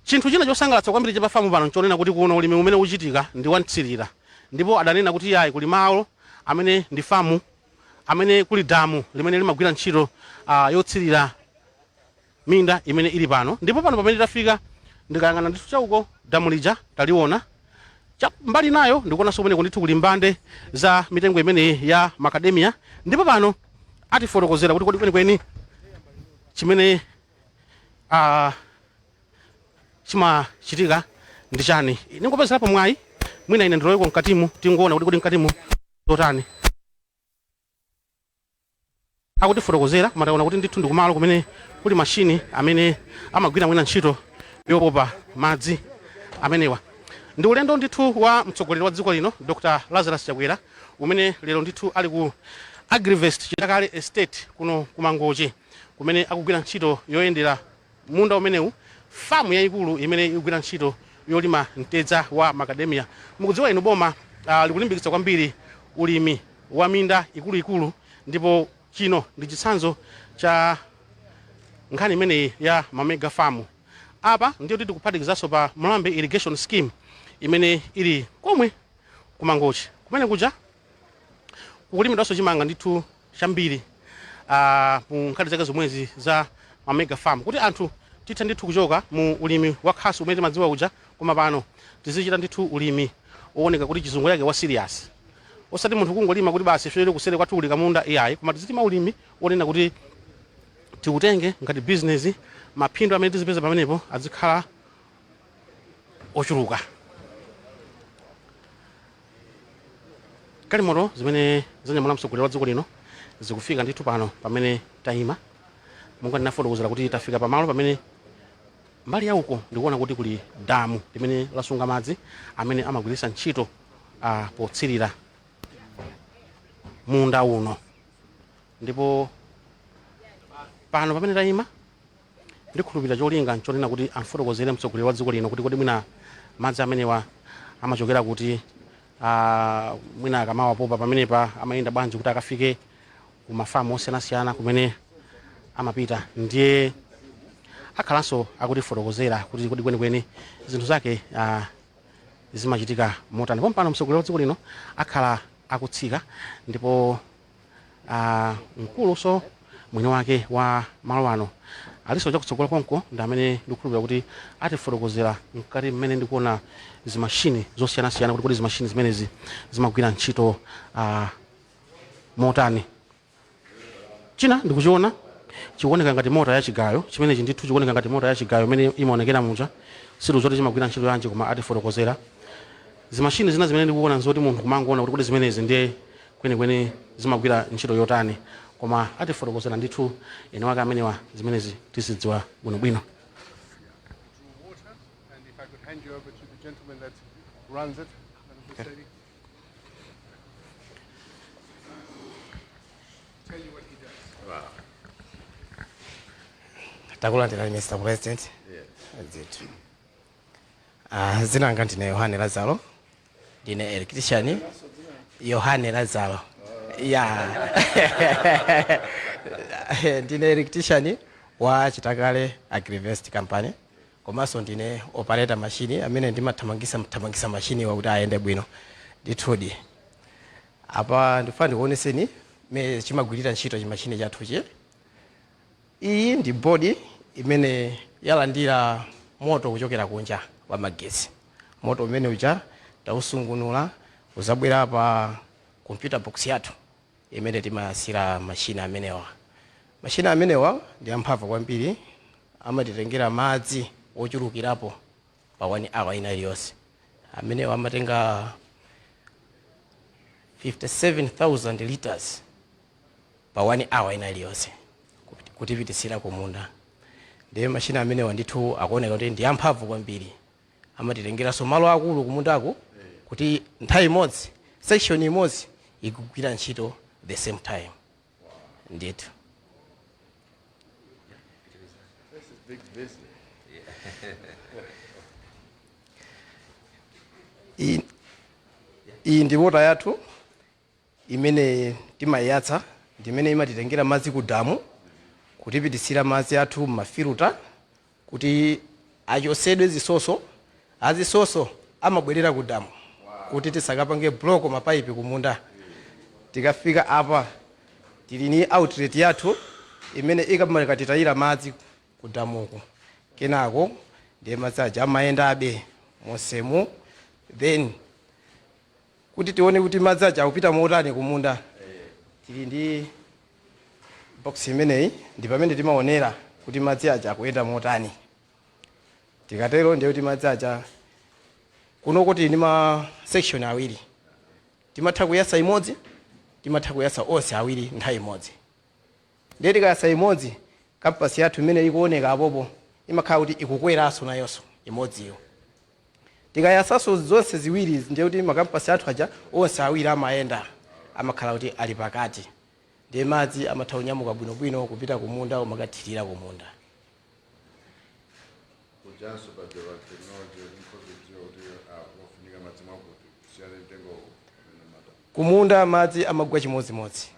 Chinthu china chosangalatsa kwambiri chapafamu pano nchonena kuti kuno ulimi umene uchitika ndi wamthirira. Ndipo adanena kuti yayi, kuli malo amene ndi famu amene kuli damu limene limagwira ntchito yotsirira minda imene ili pano. Ndipo pano pamene tafika, ndikayang'ana ndithu chauko, damu lija taliona. Cha mbali nayo ndikuonanso kumeneko ndithu kuli mbande za mitengo imeneyi ya macadamia. Ndipo pano atifotokozera kuti kodi kwenikweni chimene chimachitika ndi chani. Ningopezerapo mwayi, mwina ine ndiloweko mkatimu, tingoona kuti kodi mkatimu zotani. Akutifotokozera, koma taona kuti ndithu ndikumalo kumene kuli mashini amene amagwira mwina ntchito yopopa madzi amenewa. Ndi ulendo ndithu wa mtsogoleri wa dziko lino, Dr Lazarus Chakwera, umene lero ndithu ali ku Agrivest Chitakale Estate kuno kumangochi, kumene akugwira ntchito yoyendera munda umenewu, famu yayikulu imene ikugwira ntchito yolima mtedza wa macadamia. Mukudziwa inu, boma likulimbikitsa kwambiri ulimi wa minda ikuluikulu, ndipo chino ndi chitsanzo cha nkhani imeneyi ya ma mega farm. Apa ndiyo tikuphatikizanso pa Mlambe Irrigation Scheme imene ili komwe kumangochi, kumene kuja kukulimidwanso chimanga ndithu chambiri mu nkhani zake zomwezi za ma mega farm, kuti anthu tithe ndithu kuchoka mu ulimi wa khasu umene timadziwa uja, koma pano tizichita ndithu ulimi wooneka kuti chizungu chake wa serious, osati munthu kungolima kuti basi, ifeyo kusere kwathu kuli kamunda, iyayi, koma tizitima ulimi wonena kuti tiutenge ngati business, maphindu amene tizipeza pamenepo azikhala ochuluka. Galimoto zimene zanyamula mtsogoleri wa dziko lino zikufika ndithu pano pamene tayima. Monga ndinafotokozera kuti tafika pamalo pamene mbali yauko ndikuona kuti kuli damu limene lasunga madzi amene amagwiritsa ntchito potsirira munda uno. Ndipo pano pamene tayima, ndikhulupirira cholinga nchonena kuti amfotokozere mtsogoleri wa dziko lino kuti kodi mwina madzi amenewa amachokera kuti, mwina akamawapopa pamenepa amayenda bwanji kuti akafike ku mafamu osiyanasiyana kumene amapita. Ndiye akhalanso akutifotokozera kuti kodi kwenikweni zinthu zake zimachitika motani. Pompano mtsogoleri wa dziko lino akhala akutsika, ndipo mkuluso mwini wake wa malo ano alinso chakutsogolo konko, ndi amene ndikukhulupirira kuti atifotokozera mkati mmene ndikuona zimashini zosiyanasiyana, kuti kodi zimashini zimenezi zimagwira ntchito motani. China ndikuchiona chikuoneka ngati mota yachigayo. Chimenechi ndithu chikuoneka ngati mota yachigayo imene imaonekera muja. Situzoti chimagwira ntchito yanji, koma atifotokozera. Zimashini zina zimene ndikuona nzoti munthu kumangoona kuti kodi zimenezi ndiye kwenikweni zimagwira ntchito yotani, koma atifotokozera ndithu eni wake amenewa, zimenezi tizidziwa bwinobwino. Water, and if I could hand you over to the gentleman that runs it, Madam First Lady. Tell you what he does. Takulandirani, Mr President. Ndithu. Dzina langa ndine Yohane Lazaro, ndine electrician. Yohane Lazaro ya, ndine electrician wa Chitakale Agrivest Company, komanso ndine operator machine amene ndimathamangisa thamangisa machine wakuti ayende bwino ndithudi. Apa ndifuna ndikuoneseni me chimagwirira ntchito chimashini chathuchi. Iyi ndi board imene yalandira Moto kuchokera kunja wa magesi, moto umene uja tausungunula, uzabwera pa computer box yathu imene timayasira mashina amenewa. Mashina amenewa ndi amphamvu kwambiri, amatitengera madzi ochulukirapo pa 1 hour ina iliyonse. Amenewa amatenga 57,000 liters pa 1 hour ina iliyonse kutipitisira kumunda. Ndiye mashina amenewa ndithu akuoneka kuti ndi amphamvu kwambiri, amatitengeranso malo akulu kumundako kuti nthawi imodzi section imodzi ikugwira ntchito the same time ndithu. This is big business. Iyi ndi mota yathu imene timayiyatsa, ndimene imatitengera madzi ku damu kutipitisira madzi athu m'mafiluta kuti achosedwe zisoso. Azisoso amabwerera ku damu kuti tisakapange block mapaipi kumunda. Tikafika apa tili ni outlet yathu imene ikamakatitayira madzi ku damuku. Kenako ndiye madzi aja amayendabe monsemu. Then kuti tione kuti madzi aja akupita motani kumunda, tili ndi box imeneyi, ndi pamene timaonera kuti madzi aja akuyenda motani. Tikatero ndiye kuti madzi aja kunoko tili ndi ma section awiri, timatha kuyatsa imodzi, timatha kuyatsa onse awiri nthawi imodzi. Ndiye tikayatsa imodzi, kampasi yathu imene ikuoneka apopo imakhala kuti ikukweranso nayonso imodziyo. Tikayatsanso zonse ziwiri, ndiye kuti makampasi athu aja onse awiri amayenda, amakhala kuti ali pakati. Ndiye madzi amatha kunyamuka bwinobwino kupita kumunda, umakathirira kumunda. Kujanso paja pa technology nkhoza kudziwa kuti wafunika madzi mwakuti kusiyana mtengo amene mata. Kumunda madzi amagwa chimodzimodzi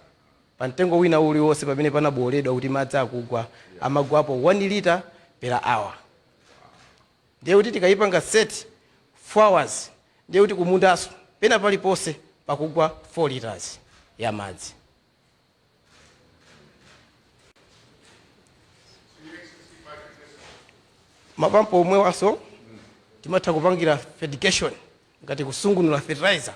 pa mtengo wina uliwonse pamene panabowoledwa kuti madzi akugwa, amagwapo 1 liter per hour. Ndiye kuti tikayipanga set 4 hours, ndiye kuti kumundaso pena paliponse pakugwa 4 liters ya madzi. Mapampo omwewaso timatha kupangira fertigation, ngati kusungunula fertilizer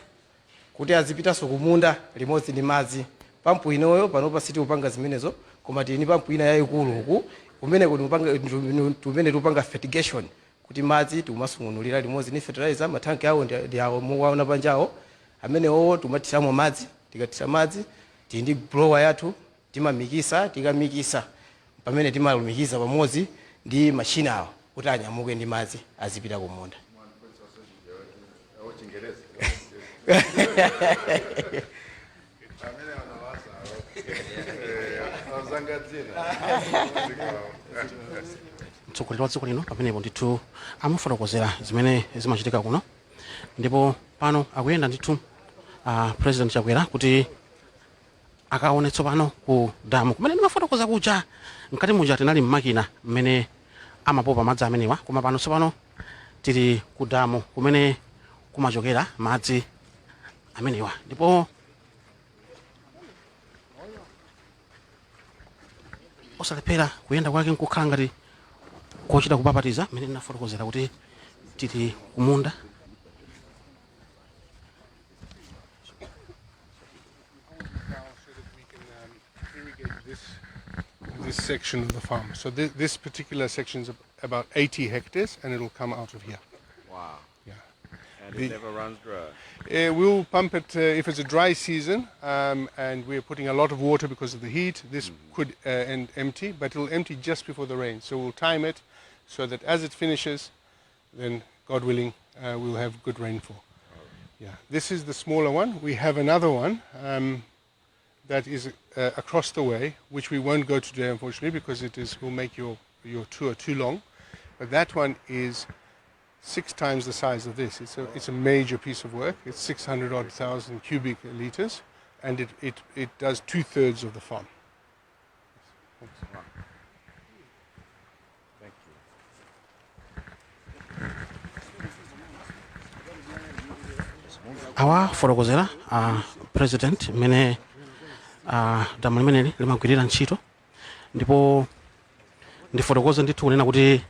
kuti azipitanso kumunda limodzi ndi madzi. Pampu inoyo panopa sitikupanga zimenezo, koma tili ndi pampu ina yayikulu uku kumene tumene tikupanga fertigation kuti madzi tikumasungunulira limodzi ndi fertilizer. Mathanki awo ndi awo mukuwaona panjawo amenewo, timathiramo madzi. Tikathira madzi, tili ndi blower yathu, timamikisa. Tikamikisa, pamene timalumikiza pamodzi ndi machine awo kuti anyamuke ndi madzi azipita kumunda. Chingerezi amene anawasa azanga dzina. Mtsogoleri wa dziko lino pamenepo ndithu amafotokozera zimene zimachitika kuno. Ndipo pano akuyenda ndithu President Chakwera kuti akaone tsopano ku damu kumene ndimafotokoza kuja. Mkati muja tinali mmakina mmene amapopa madzi amenewa, koma pano tsopano tili ku damu kumene kumachokera madzi amenewa. Ndipo osalephera kuyenda kwake nkukhala ngati kochita kupapatiza, mmene ndinafotokozera kuti tili kumunda. So that we can irrigate this section of the farm. So this particular section is about 80 hectares, and it'll come out of here. Yeah. And it never runs dry. We'll pump it if it's a dry season, and we're putting a lot of water because of the heat. This could end empty, but it'll empty just before the rain. So we'll time it so that as it finishes, then God willing, we'll have good rainfall. Yeah, this is the smaller one. We have another one that is across the way, which we won't go today, unfortunately, because it is will make your tour too long. But that one is six times the size of this. It's a major piece of work. It's 600 odd thousand cubic liters, and it does 2/3 of the farm. Thanks. Thank you. Awafotokozera President mmene damu limeneli limagwirira ntchito. Ndipo ndifotokoze ndithu kunena kuti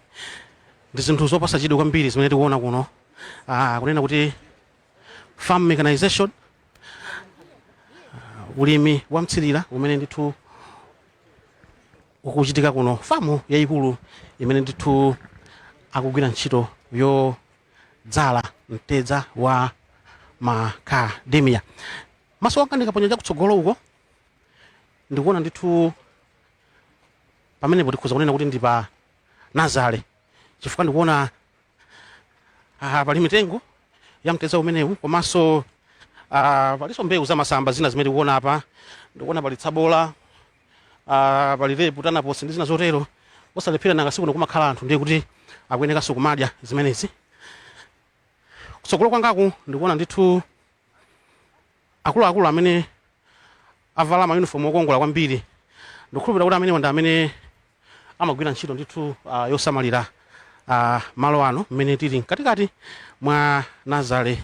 Ndi zinthu zopasa chidwi kwambiri zimene tikuona kuno, kunena kuti farm mechanization, ulimi wa mtsirira umene ndithu ukuchitika kuno, famu yayikulu imene ndithu akugwira ntchito yodzala mtedza wa macadamia. Maso anga ndikaponya chakutsogolo uko, ndikuona ndithu pamenepo tikhoza kunena kuti ndi pa nursery, chifukwa ndikuona pali mitengo ya mtedza umenewu, komanso palinso mbewu zamasamba zina zimene tikuona apa. Ndikuona pali tsabola, pali rape, tanaposi ndi zina zotero. Osalephera, nanga sikuno kumakhala anthu, ndiye kuti akuyenekanso kumadya zimenezi. Kutsogolo kwangaku ndikuona ndithu akuluakulu amene avala mayunifomu okongola kwambiri. Ndikukhulupirira kuti amenewa ndi amene amagwira ntchito ndithu yosamalira malo ano mmene tili mkatikati mwa nursery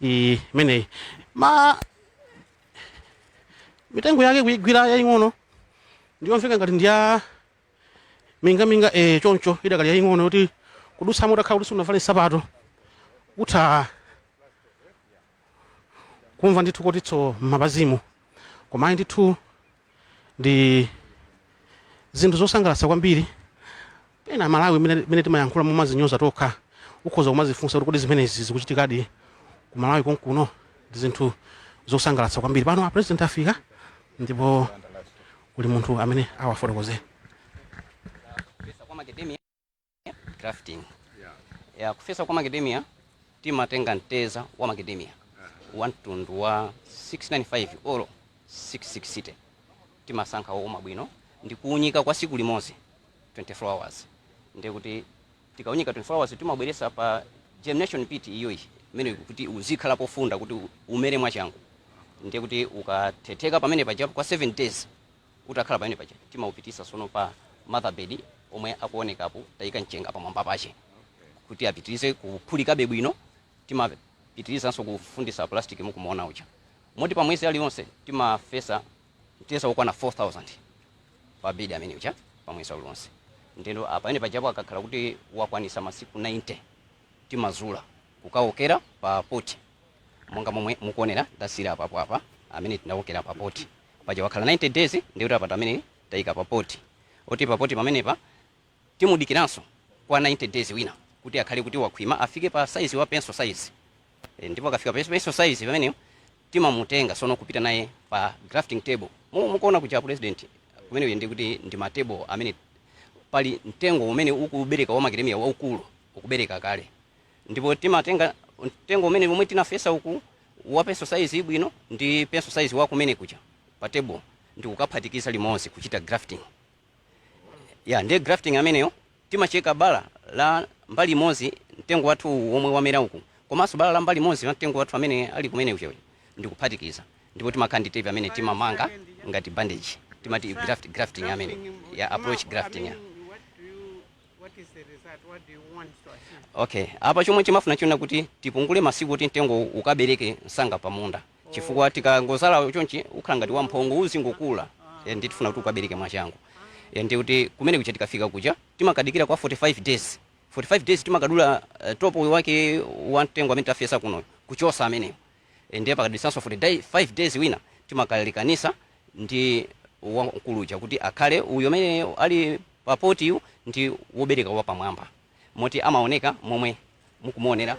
imeneyi. Ma mitengo yake kuyigwira yaying'ono, ndiyomveka ngati ndiya mingaminga choncho idakali yaying'ono yoti kudutsamo utakhala kuti sunavale nsapato utha kumva ndithu kotitso m'mapazimu. Koma ayi ndithu, ndi zinthu zosangalatsa kwambiri. Pena Malawi mene timayankhula mumazinyoza tokha, ukhoza kumazifunsa kuti kodi zimenezi zikuchitikadi ku Malawi konkuno? Ndi zinthu zosangalatsa kwambiri. Pano a President afika ndipo kuli munthu amene awafotokozera. Kufesa kwa macadamia, grafting ya kufesa kwa macadamia, timatenga mteza wa macadamia wa mtundu wa 695 olo 660. Timasankha wokoma bwino ndi kuunyika kwa siku limodzi, 24 hours. Ndiye kuti tikaunyika 24 hours, timabweresa pa germination pit iyoyi imene kuti uzikhala pofunda kuti umere mwachangu. Ndiye kuti ukathetheka pamene paja kwa 7 days, utakhala pamene paja, timaupitisa sono pa mother bed omwe akuonekapo, tayika mchenga pamwamba pache kuti apitirize kuphulikabe bwino. Timapitirizanso kufundisa plastic mukumuona uja, moti pa mwezi aliwonse timafesa mteza wokwana 4000 pa bed amene uja pa mwezi aliwonse. Ndeno pamene pajapo akakhala kuti wakwanisa masiku 90, timazula kukawokera pa poti monga momwe mukuonera ndasira apapo apa amene tinawokera pa poti paja. Wakhala 90 days, ndikuti apata amene tayika pa poti oti pa poti pamenepa timudikiranso kwa 90 days wina kuti akhale kuti wakhwima, afike pa size wa pencil size. Ndipo akafika pa pencil size pameneyo, timamutenga sono kupita naye pa grafting table momwe mukuona kuja, President, kumeneyo. Ndi kuti ndi ma table amene pali mtengo umene ukubereka wa macadamia waukulu, ukubereka kale, ndipo timatenga mtengo umene omwe tinafesa uku wa pencil size ibwino ndi pencil size wa kumene kuja pa table ndi kukaphatikiza limodzi kuchita grafting ya. Ndiye grafting ameneyo timacheka bala la mbali imodzi mtengo wathu womwe wamera uku, komanso bala la mbali imodzi la mtengo wathu amene ali kumene uja ndikuphatikiza, ndipo timakhala ndi tape amene timamanga ngati bandage. Timati grafting amene ya approach grafting ya. What is the result? What do you want to achieve? Okay, apa chomwe timafuna chiona kuti tipungule masiku kuti mtengo ukabereke msanga pamunda, chifukwa tikangozala chonchi ukhala ngati wamphongo, uzingokula. Ndi tifuna kuti ukabereke mwachangu. Ndi kuti kumene kuja tikafika kuja timakadikira kwa 45 days. 45 days timakadula top wake wa mtengo amene tafesa kuno, kuchosa ameneyo. Ndiye pakadisanso 45 days wina timakalekanisa ndi wamkuluja kuti akhale uyo amene ali papotiyu ndi wobereka wa pamwamba, moti amaoneka momwe mukumuonera.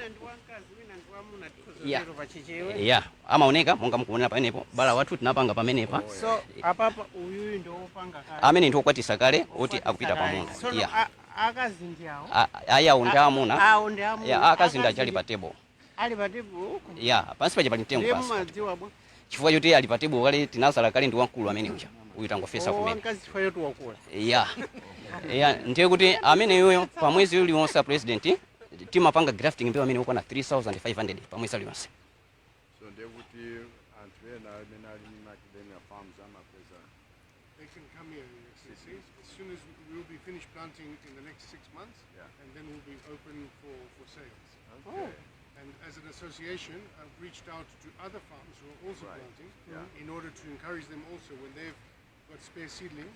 Yeah. Pachichewe. Ya, amaoneka monga mukuonera pamenepo, bala wathu tinapanga pamenepa. So apapa uyuyu ndi wopanga kale. Amene ndi okwatisa kale oti akupita pamunda. Tsono ya. Akazi ndi awo. Ayawo ndi amuna. Awo ndi amuna. Ya, akazi ndi achali pa table. Ali pa table uko. Ya, pansi paja pali mtengo. Ndiye Pansi mumadziwa bwa. Chifukwa choti ali pa table kale, tinazala kale, ndi wamkulu amene uja, uyu tangofesa Oh, kumene. wamkazi chifukwa choti wakula. Ya, ndiye kuti amene yoyo pa mwezi uliwonse, President, timapanga grafting mbewu amene ukwana 3500 pa mwezi uliwonse. So ndiye kuti anthu ena amene ali ndi macadamia farms amapeza They can come here, Your Excellency. As soon as we will be finished planting in the next 6 months, and then we'll be open for sales. Okay. And as an association, I've reached out to other farms who are also planting in order to encourage them also when they've got spare seedling,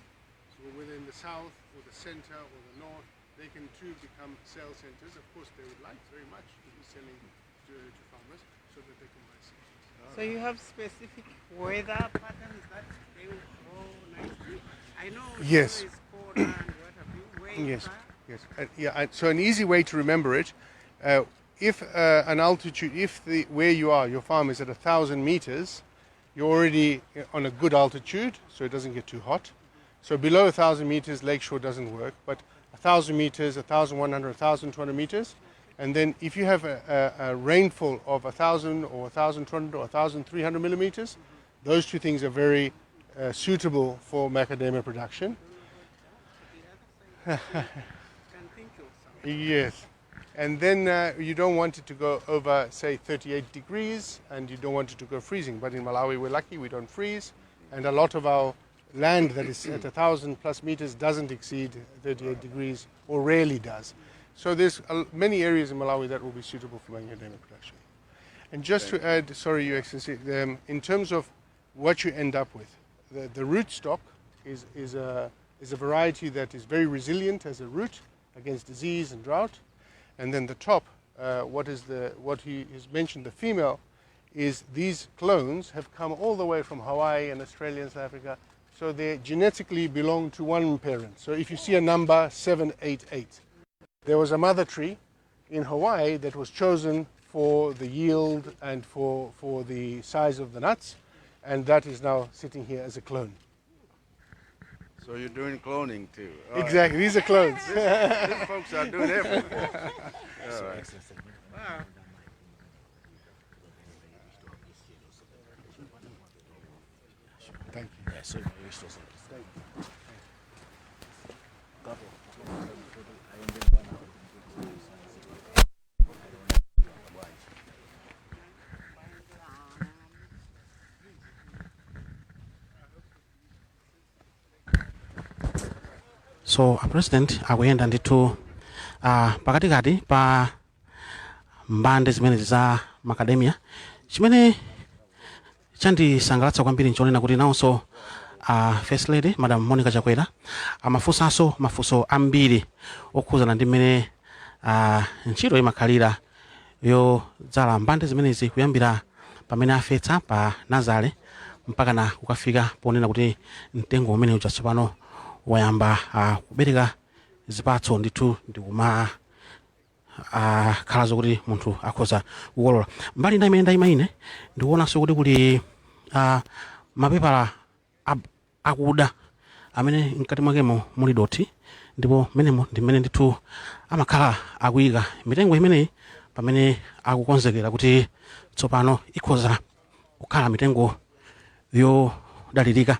so whether in the south or the center or the north, They can too become sales centers. Of course, they would like very much to be selling to farmers so that they can buy seeds. So you have specific weather patterns that they will grow nicely? I know Yes. is cold and what have you. Where you Yes, are? yes. Yeah, so an easy way to remember it, if an altitude, if the where you are, your farm is at 1,000 meters, you're already on a good altitude, so it doesn't get too hot. So below 1,000 meters, lakeshore doesn't work, but 1,000 meters, 1,100, 1,200 meters, and then if you have a rainfall of 1,000 or 1,200 or 1,300 millimeters, those two things are very suitable for macadamia production. Can think of some. Yes. And then you don't want it to go over, say, 38 degrees, and you don't want it to go freezing. But in Malawi, we're lucky, we don't freeze. And a lot of our land that is at 1,000 plus meters doesn't exceed 38 degrees, or rarely does. So there's many areas in Malawi that will be suitable for macadamia production. And just to add, sorry, Your Excellency, in terms of what you end up with, the rootstock is a variety that is very resilient as a root against disease and drought. And then the top, what he has mentioned, the female, is these clones have come all the way from Hawaii and Australia and South Africa. So they genetically belong to one parent. So if you see a number 788, there was a mother tree in Hawaii that was chosen for the yield and for the size of the nuts, and that is now sitting here as a clone. So you're doing cloning too. All right. Exactly, these are clones. These folks are doing everything. All right. Wow. Thank you. Yeah, so Thank you. So a President akuyenda ndithu pakatikati pa mbande zimenezi za macadamia. Chimene chandisangalatsa kwambiri nchonena kuti nawonso First Lady Madam Monica Chakwera amafunsanso mafunso ambiri okhuzana ndi mmene ntchito imakhalira yodzala mbande zimenezi, kuyambira pamene afetsa pa nazale mpaka na kukafika ponena kuti mtengo umene uja tsopano wayamba kubereka zipatso ndithu ndikuma khala zokuti munthu akhoza kukolola. Mbali ina imene ndayima ine, ndikuonanso kuti kuli mapepala akuda amene mkati mwakemo muli dothi, ndipo menemo ndi mmene ndithu amakhala akuyika mitengo imeneyi pamene akukonzekera kuti tsopano ikhoza kukhala mitengo yodalirika.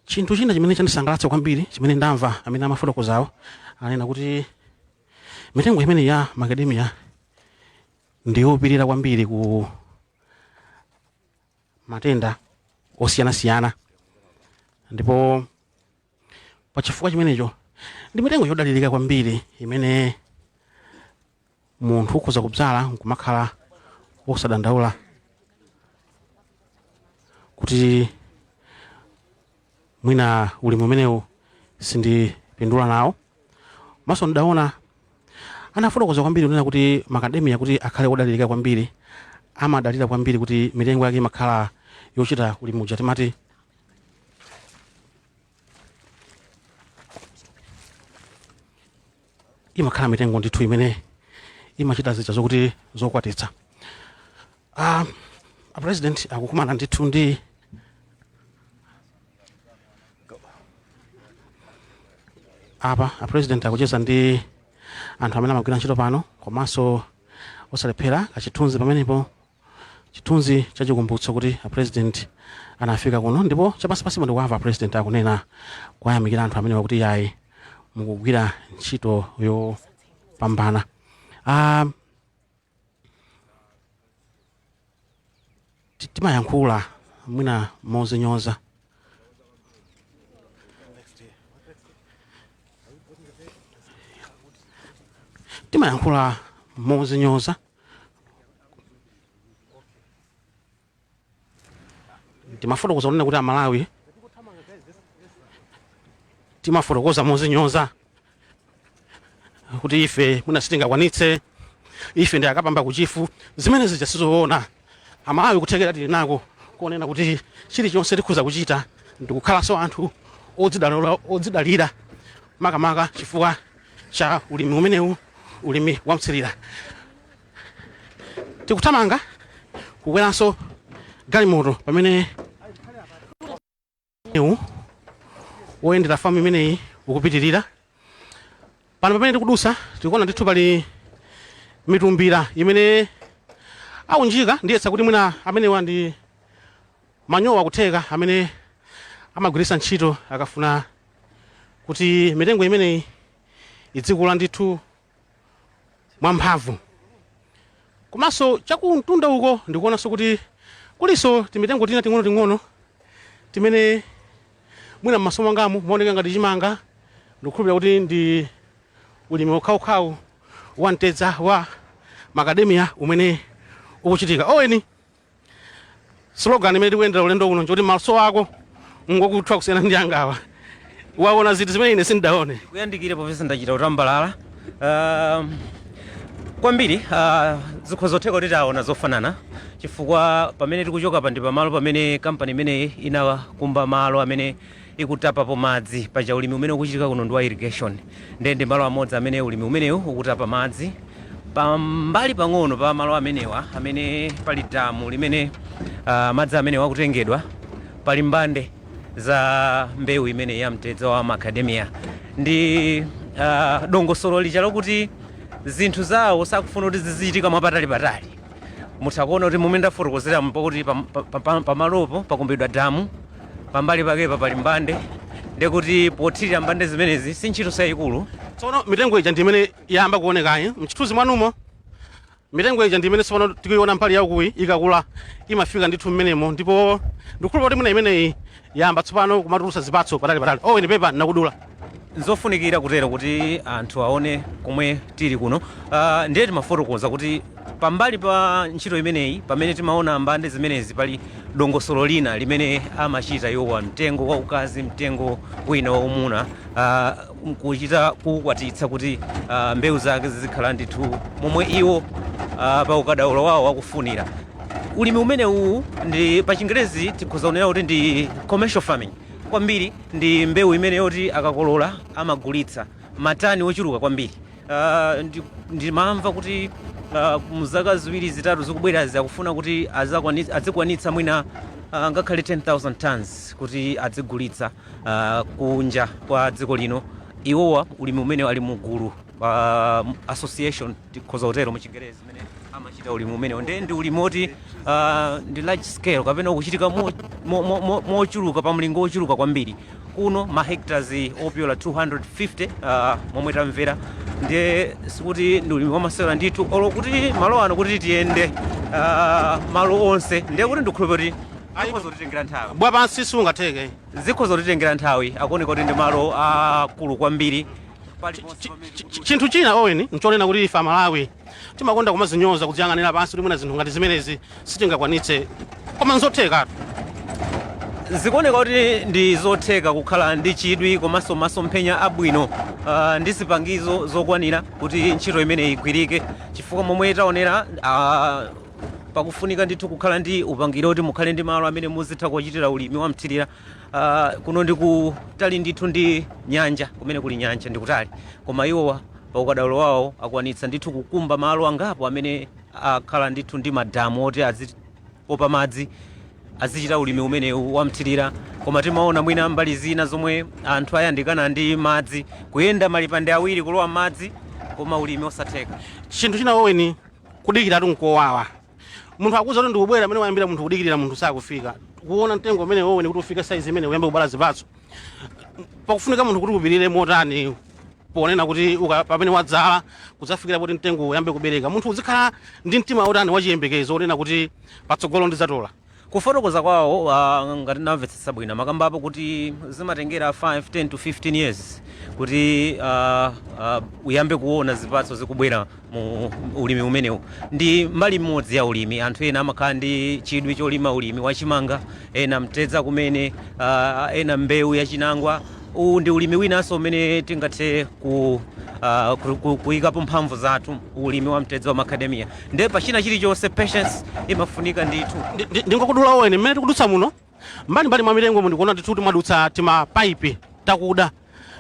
Chinthu china chimene chandisangalatsa kwambiri chimene ndamva amene amafotokozawo, anena kuti mitengo imene ya macadamia ndiyopirira kwambiri ku matenda osiyanasiyana, ndipo pachifukwa chimenecho ndi mitengo yodalirika kwambiri imene munthu ukhoza kudzala nkumakhala wosadandaula kuti mwina ulimi umenewu sindipindula nawo. Maso ndaona anafotokoza kwambiri kunena kuti macadamia kuti akhale wodalirika kwambiri, amadalira kwambiri kuti mitengo yake imakhala yochita ulimi uja timati imakhala mitengo ndithu imene imachita zija zokuti zokwatitsa. A President akukumana ndithu ndi apa a President akucheza ndi anthu amene amagwira ntchito pano, komanso osalephera kachithunzi pamenepo, chithunzi chachikumbutso kuti a President anafika kuno. Ndipo chapansipansi ndikuamva a President akunena kuyamikira anthu amenewa kuti yayi, mukugwira ntchito yopambana. Timayankhula mwina mozinyoza. Timayankhula mozinyoza, timafotokoza kunena kuti Amalawi timafotokoza mozinyoza. Kuti ife mwina sitingakwanitse, ife ndi akapamba kuchifu, zimene zija sizoona. Amalawi kuthekera tili nako kuonena kuti chilichonse tikhoza kuchita, ndikukhalanso anthu odzidalira, makamaka chifukwa cha ulimi umenewu, ulimi wamthirira. Tikuthamanga kukweranso galimoto pamene uwu woyendera famu imeneyi ukupitirira. Pano pamene tikudusa, tikuona ndithu pali mitumbira imene aunjika. Ndiyetsa kuti mwina amenewa ndi manyowa, kutheka amene amagwiritsa ntchito akafuna kuti mitengo imeneyi idzikula ndithu mwamphamvu. Komanso chakumtunda uko ndikuonanso kuti kulinso timitengo tina ting'onoting'ono timene mwina m'maso mwangamu maoneka ngati chimanga. Ndikukhulupirira kuti ndi ulimi okhaokhawu wa mtedza wa macadamia umene ukuchitika. Oweni, slogan imene tikuyendera ulendo uno nchoti maso ako ngokuthwa kusiyana ndi angawa. Waona zinthu zimene ine sindidaone. Kuyandikire popeza ndachita kutambalala kwambiri. Zikhoza zotheka kuti taona zofanana, chifukwa pamene tikuchoka pa ndi pamalo pamene kampani imeneyi inakumba malo amene ikutapapo madzi. Paja ulimi umene ukuchitika kuno ndi wa irrigation, ndiye ndi malo amodzi amene ulimi umenewu ukutapa madzi. Pambali pang'ono pa malo amenewa amene pali damu limene madzi amenewa akutengedwa, pali mbande za mbewu imene ya mtedza wa macadamia. Ndi dongosolo lija lokuti zinthu zawo sakufuna kuti zizichitika mwapatali-patali. Mutha kuona kuti momwe ndafotokozera pakuti pamalopo pakumbidwa damu, pambali pakepa pali mbande, ndekuti pothirira mbande zimenezi si ntchito sayikulu. Tsono mitengo ija ndi imene yayamba kuonekayi mchithunzi mwanumo. Mitengo ija ndi imene tsopano tikuiona mbali yakuyi, ikakula imafika ndithu mmenemo, ndipo ndikukhulupirira kuti mwina imeneyi yamba tsopano kumatulutsa zipatso patali patali. Oweni, pepa nakudula. Nzofunikira kutero kuti anthu aone komwe tili kuno. Ndiye timafotokoza kuti pambali pa ntchito imeneyi, pamene timaona mbande zimenezi, pali dongosolo lina limene amachita iwowa: mtengo waukazi, mtengo wina waumuna, kuchita kukwatitsa kuti mbewu zake zizikhala ndithu momwe iwo pa ukadaulo wawo wakufunira. Ulimi umenewu ndi pa Chingerezi tikhoza kunena kuti ndi commercial farming kwambiri. Ndi mbewu imene yoti akakolola amagulitsa matani ochuluka kwambiri. Ndimamva kuti muzaka 2, 3 zikubwerazi akufuna kuti adzikwanitsa mwina ngakhale 10,000 tons kuti adzigulitsa kunja kwa dziko lino. Iwowa ulimi umene ali mugulu, association tikhoza kutero mu Chingerezi, imene amachita ulimi umenewo. Ndiye ndi ulimi woti ndi large scale kapena ukuchitika mochuluka, pa mlingo wochuluka kwambiri kuno, ma hectares opyola 250 momwe tamvera. Ndiye sikuti ndi ulimi wamasewera ndithu, olo kuti malo ano kuti tiyende malo onse, ndiye kuti ndikhulupirira kuti zikhoza kutitengera nthawi. Bwa pansi sungatheke. Zikhoza kutitengera nthawi. Akuoneka kuti ndi malo akulu kwambiri. Paliponse pamene Chinthu china, Owen, nchonena kuti ife Amalawi timakonda kumazinyoza, kudziyang'anira pansi kuti mwina zinthu ngati zimenezi sitingakwanitse, koma nzothekatu. Zikuoneka kuti ndi zotheka kukhala ndi chidwi komanso masomphenya abwino ndi zipangizo zokwanira kuti ntchito imeneyi igwirike, chifukwa momwe taonera, pakufunika ndithu kukhala ndi upangiri kuti mukhale ndi malo amene muzitha kuchitira ulimi wamthirira. Kuno ndi kutali ndithu ndi nyanja, kumene kuli nyanja ndi kutali, koma iwowa pa ukadaulo wawo akwanitsa ndithu kukumba malo angapo amene akhala ndithu ndi madamu oti azipopa madzi, azichita ulimi umenewu wamthirira. Koma timaona mwina mbali zina zomwe anthu ayandikana ndi madzi, kuyenda malipande awiri kulowa madzi, koma ulimi osatheka. Chinthu china, Oweni, kudikiratu nkowawa. Munthu akuza kuti ndikubwera, amene wayambira munthu kudikirira, munthu sakufika. Kuona mtengo umene, Oweni, kuti ufike saizi imene uyambe kubala zipatso, pakufunika munthu kuti upirire motani, ponena kuti pamene wadzala kudzafikira kuti mtengo uyambe kubereka, munthu uzikhala ndi mtima wotani wachiyembekezo onena kuti patsogolo ndidzatola? Kufotokoza kwawo, ngati ndamvetsetsa bwino, makambapo kuti zimatengera 5, 10 to 15 years kuti uyambe kuona zipatso zikubwera mu ulimi umenewu. Ndi mbali imodzi ya ulimi. Anthu ena amakhala ndi chidwi cholima ulimi wachimanga, ena mtedza kumene, ena mbewu yachinangwa. Uwu ndi ulimi winanso umene tingathe kuyikapo mphamvu zathu, ulimi wa mtedza wa macadamia. Ndiye pa china chilichonse patience imafunika ndithu. Ndingokudula, Owen. Mmene tikudutsa muno mbalimbali mwa mitengo, ndikuona ndithu kuti mwadutsa timapaipi takuda.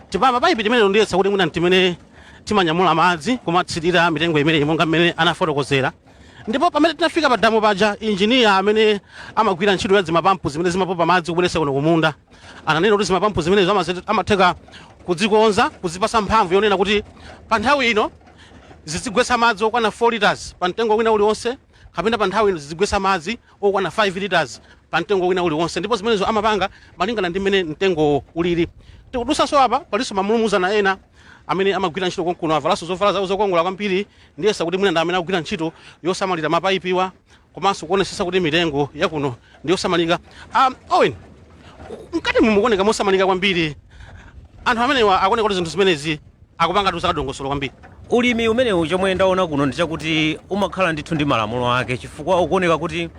Timapaipi timene ndiyetsa kuti mwina timene timanyamula madzi kumatsirira mitengo imene, monga mmene anafotokozera. Ndipo pamene tinafika pa damu paja, injiniya amene amagwira ntchito ya zimapampu zimene zimapopa madzi kubweretsa kuno kumunda ananena kuti zimapampu zimenezo amatheka kudzikonza, kuzipasa mphamvu yonena kuti pa nthawi ino zizigwetsa madzi okwana 4 liters pa mtengo wina uliwonse, kapena pa nthawi ino zizigwetsa madzi okwana 5 liters pa mtengo wina uliwonse. Ndipo zimenezo amapanga malingana ndi mmene mtengo ulili. Tikudusanso apa, palinso mamulumuzana ena amene amagwira ntchito konkuno, avalanso zovala zawo zokongola kwambiri. Ndiyesa kuti mwina ndi amene akugwira ntchito yosamalira mapaipiwa komanso kuonesesa kuti mitengo yakuno ndi yosamalika. Owen, mkati mumukuoneka mosamalika kwambiri. Anthu amenewa akuoneka kuti zinthu zimenezi akupanga tu zakadongosolo kwambiri. Ulimi umenewu, chomwe ndaona kuno ndi chakuti umakhala ndithu ndi malamulo ake, chifukwa ukuoneka kuti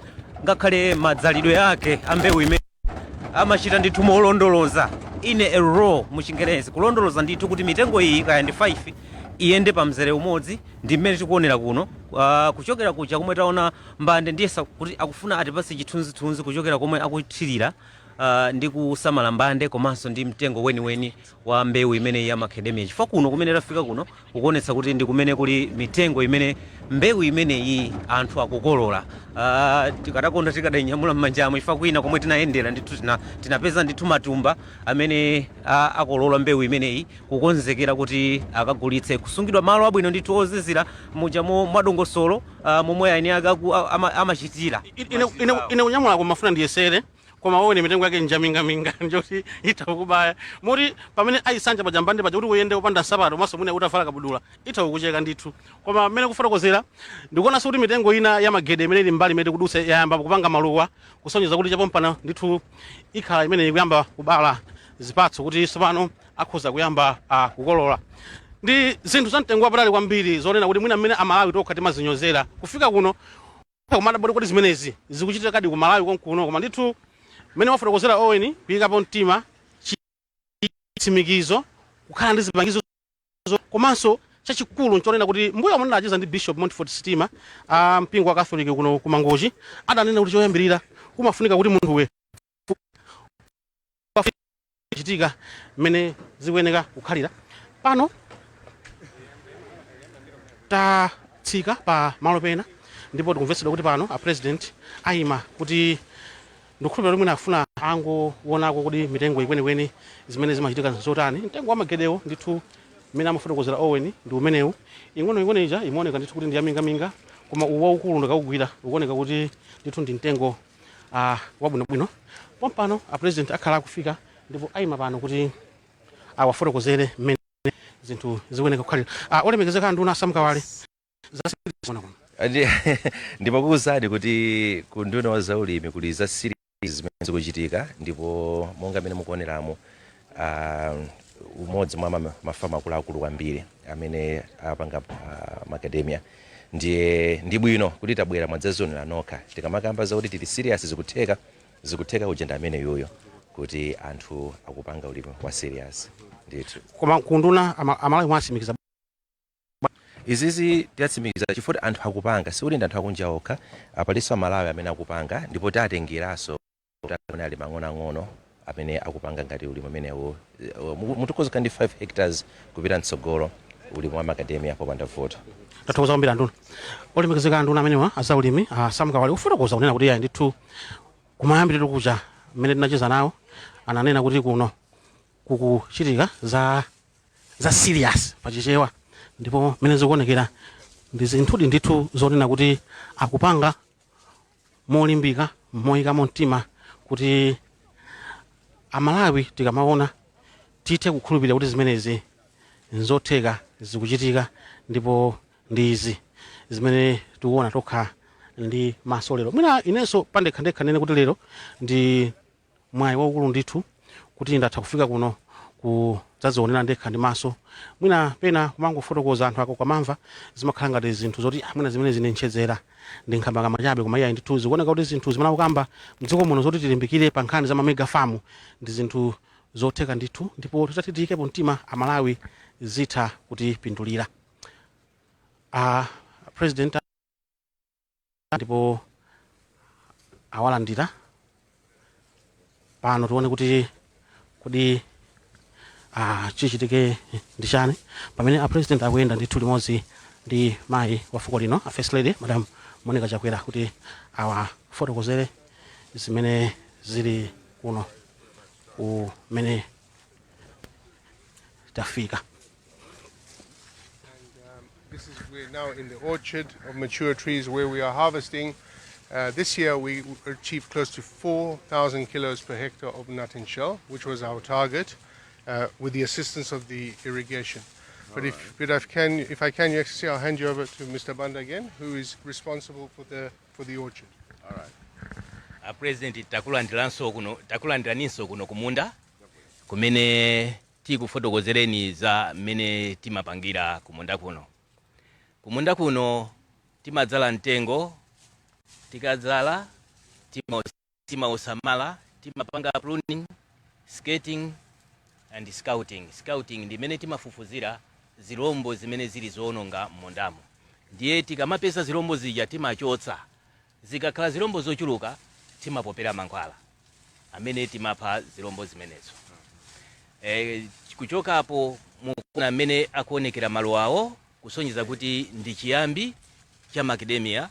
ngakhale madzalidwe ake a mbewu imene amachita ndithu molondoloza, in a row mu Chingerezi, kulondoloza ndithu kuti mitengo iyi kaya ndi 5 iyende pa mzere umodzi. Ndi mmene tikuonera kuno, kuchokera kuja komwe taona mbande. Ndiyesa kuti akufuna atipatse chithunzithunzi kuchokera komwe akuthirira ndi kusamala mbande komanso ndi mtengo weniweni wa mbewu imene ya macadamia, chifukwa kuno kumene tafika kuno kukuonetsa kuti ndi kumene kuli mitengo imene mbewu imeneyi anthu akukolola. Tikadakonda tikadayinyamula m'manjamo, chifukwa kwina komwe tinayendera ndithu tinapeza ndithu matumba amene akolola mbewu imeneyi kukonzekera kuti akagulitse, kusungidwa malo abwino ndithu ozizira muja mwadongosolo, momwe eni ake amachitira. Ine kunyamula kumafuna ndiyesere, koma Owen, mitengo yake njamingaminga, njoti itha kukubaya, moti pamene ayisanja paja mbande paja, kuti uyende upanda nsapato maso mwina utavala kabudula, itha kukucheka ndithu. Koma mmene kufotokozera, ndikuonanso kuti mitengo ina ya magede imene ili mbali imene tikudutsa yayamba kupanga maluwa, kusonyeza kuti chapompano ndithu ikhala imene ikuyamba kubala zipatso, kuti tsopano akhoza kuyamba kukolola. Ndi zinthu za mtengo wapatali kwambiri zonena kuti mwina mmene Amalawi tokha timazinyozera, kufika kuno kumadabwa kuti zimenezi zikuchitika kadi ku Malawi konkuno. Koma ndithu mmene wafotokozera Owen, kuyikapo mtima, chitsimikizo, kukhala ndi zipangizo, komanso chachikulu nchonena kuti mbuyo mwene acheza ndi Bishop Montfort Sitima a mpingo wa Catholic kuno ku Mangochi, adanena kuti choyambirira kumafunika kuti munthuwe chitika mmene zikuyeneka kukhalira. Pano tatsika pa malo pena ndipo tikumvetsedwa kuti pano a President ayima, kuti ndikukhulupirira kuti mwina afuna angoonako kuti mitengo ikwenikweni zimene zimachitika zotani. Mtengo wa magedewo ndithu mmene amafotokozera Owen ndi umenewu. Ing'ono ing'ono ija imaoneka ndithu kuti ndi yamingaminga, koma uwu waukulu ndikawugwira ukuoneka kuti ndithu ndi mtengo wabwinobwino. Pompano a President akhala akufika ndipo ayima pano kuti awafotokozere mmene zinthu zikuyeneka kukhalira. Olemekezeka anduna a Sam Kawale, zasiriona kuno. Ndimakuwuzani kuti ku nduna wa zaulimi kuli za serious zimene zikuchitika. Ndipo monga mmene mukuoneramo, umodzi mwa mafamu akuluakulu kwambiri amene apanga macadamia. Ndiye ndi bwino kuti tabwera, mwadzazionera nokha. Tikamakamba zakuti tili serious, zikutheka, zikutheka uja ndi amene yuyo, kuti anthu akupanga ulimi wa serious ndithu. Koma kunduna Amalawi mwatsimikiza? Izizi tiyatsimikiza chifukwa anthu akupanga, sikuti ndi anthu akunja okha, apalinso Amalawi amene akupanga. Ndipo tatengeranso amene ali mang'onoang'ono amene akupanga ngati ulimi umenewu. Mutikhoza ndi 5 hectares kupita mtsogolo, ulimi wa macadamia popanda vuto. Tathokoza kwambiri anduna. Olemekezeka anduna amenewa azaulimi a Sam Kawale kufotokoza kunena kuti yayi ndithu, kumayambiriro kuja mmene tinacheza nawo ananena kuti kuno kukuchitika za serious pachichewa, ndipo mmene zikuonekera ndi zinthudi ndithu zonena kuti akupanga molimbika, moyikamo mtima, kuti Amalawi tikamaona tithe kukhulupirira kuti zimenezi nzotheka, zikuchitika. Ndipo ndi izi zimene tikuona tokha ndi maso lero. Mwina inenso pandekhandekha nene kuti lero ndi mwayi waukulu ndithu kuti ndatha kufika kuno kudzadzionera ndekha ndi maso. Mwina pena kumangofotokoza anthu ako kwamamva zimakhala ngati zinthu zoti mwina zimene zine ntchedzera ndi nkhambakamwa chabe, koma iyayi ndithu zikuoneka kuti zinthu zimene akukamba mdziko muno zoti tilimbikire pa nkhani za ma mega farm ndi zinthu. Zotheka ndithu, ndipo titati tiyikepo mtima Amalawi, zitha kutipindulira. President ndipo awalandira pano. Tione kuti kodi chichitike ndi chani pamene a President akuyenda ndithu limodzi ndi mayi wa fuko lino, a First Lady Madam Monica Chakwera, kuti awafotokozere zimene zili kuno kumene tafika. This is, we're now in the orchard of mature trees where we are harvesting. This year we achieved close to 4,000 kilos per hectare of nut and shell, which was our target, with the assistance of the irrigation. But if I can, Your Excellency, I'll hand you over to Mr. Banda again, who is responsible for the orchard. All right. A President, takulandiranso kuno, takulandiraninso kuno kumunda kumene tikufotokozereni za mmene timapangira kumunda kuno. Kumunda kuno timadzala mtengo, tikadzala timausamala, timapanga pruning, skirting and scouting. Scouting ndi imene timafufuzira zilombo zimene zili zoononga m'mundamo. Ndiye tikamapeza zilombo zija timachotsa. Zikakhala zilombo zochuluka timapopera mankhwala amene timapha zilombo zimenezo. Kuchokapo mukuona amene akuonekera malo awo, kusonyeza kuti ndi chiyambi cha macadamia.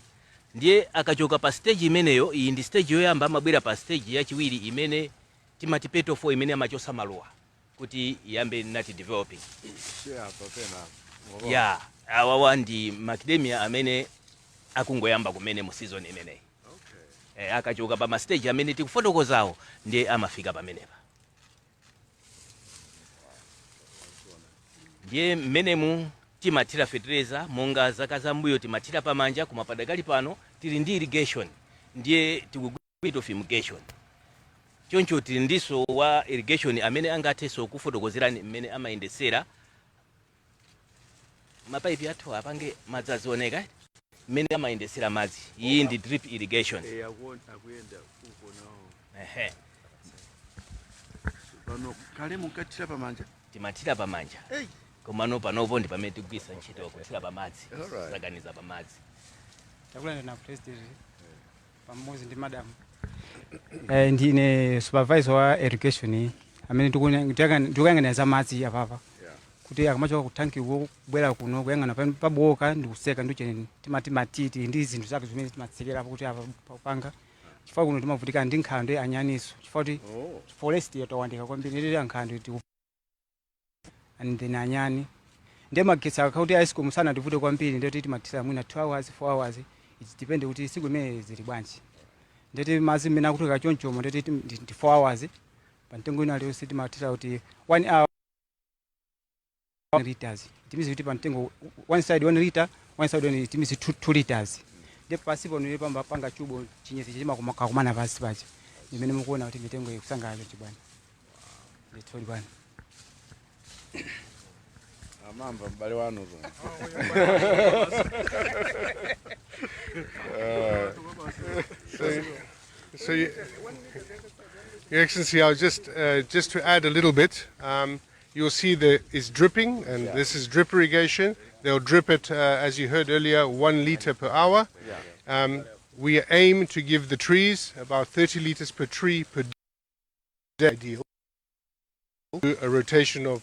Ndiye akachoka pa stage imeneyo, iyi ndi stage yoyamba, amabwera pa stage yachiwiri imene timati petal 4, imene amachosa maluwa kuti iyambe nati developing. Si apa pena. Ya, awawa ndi macadamia amene akungoyamba kumene mu season imeneyi. Akachoka pa ma stage amene tikufotokozawo ndiye amafika pamenepa. Ndiye mmenemu timathira fertilizer. Monga zaka zambuyo timathira pamanja, koma padakali pano tili ndi irrigation, ndiye tikugwira fumigation. Choncho tili ndiso wa irrigation amene angathenso kufotokozerani mmene amayendesera mapaipi athu apange madzi azioneka, mmene amayendesera madzi. Iyi ndi drip irrigation. Eh, akuyenda uko nawo. Ehe. Pano kale munkathira pamanja. Timathira pamanja. Hey. Komano panopo ndi pamene tikugwiritsa ntchito kuthira pamadzi. Alright. Sakaniza pamadzi. Takulandira na President pamodzi ndi madam. Ndine supervisor wa irrigation amene ndikuyang'anira za madzi apapa, kuti akamachoka ku tanki uko kubwera kuno, kuyang'ana paboka ndikuseka ndicheni timati matiti ndi zinthu zake zimene timatsekerapo kuti apa papanga, chifukwa kuno timavutika ndi nkhandwe, anyaniso, chifukwa kuti forest yatawandika kwambiri, nditete ankhandwe and then anyani. Ndiye magetsi akakhala kuti ESCOM sanativute kwambiri, ndiye kuti timathira mwina 2 hours, 4 hours, it depend kuti tsiku imene zili bwanji. Ndeti madzi mmene akutuluka chonchomo, ndeti ndi 4 hours pa mtengo ina aliyonse timathira kuti 1 hour liters. It means kuti pa mtengo one side 1 liter, one side 1, it means 2 liters. Ndipo pasi pano ile pamba panga chubo chinyezi chima kakumana pasi pacha, imene mukuona kuti mitengo ikusangalala chonchi bwana. Ndithudi bwana. Amamba m'bale wanu tu. So, Your Excellency, I'll just to add a little bit. You'll see that it's dripping, and this is drip irrigation. They'll drip it, as you heard earlier, 1 liter per hour. We aim to give the trees about 30 liters per tree per day. Ideal. A rotation of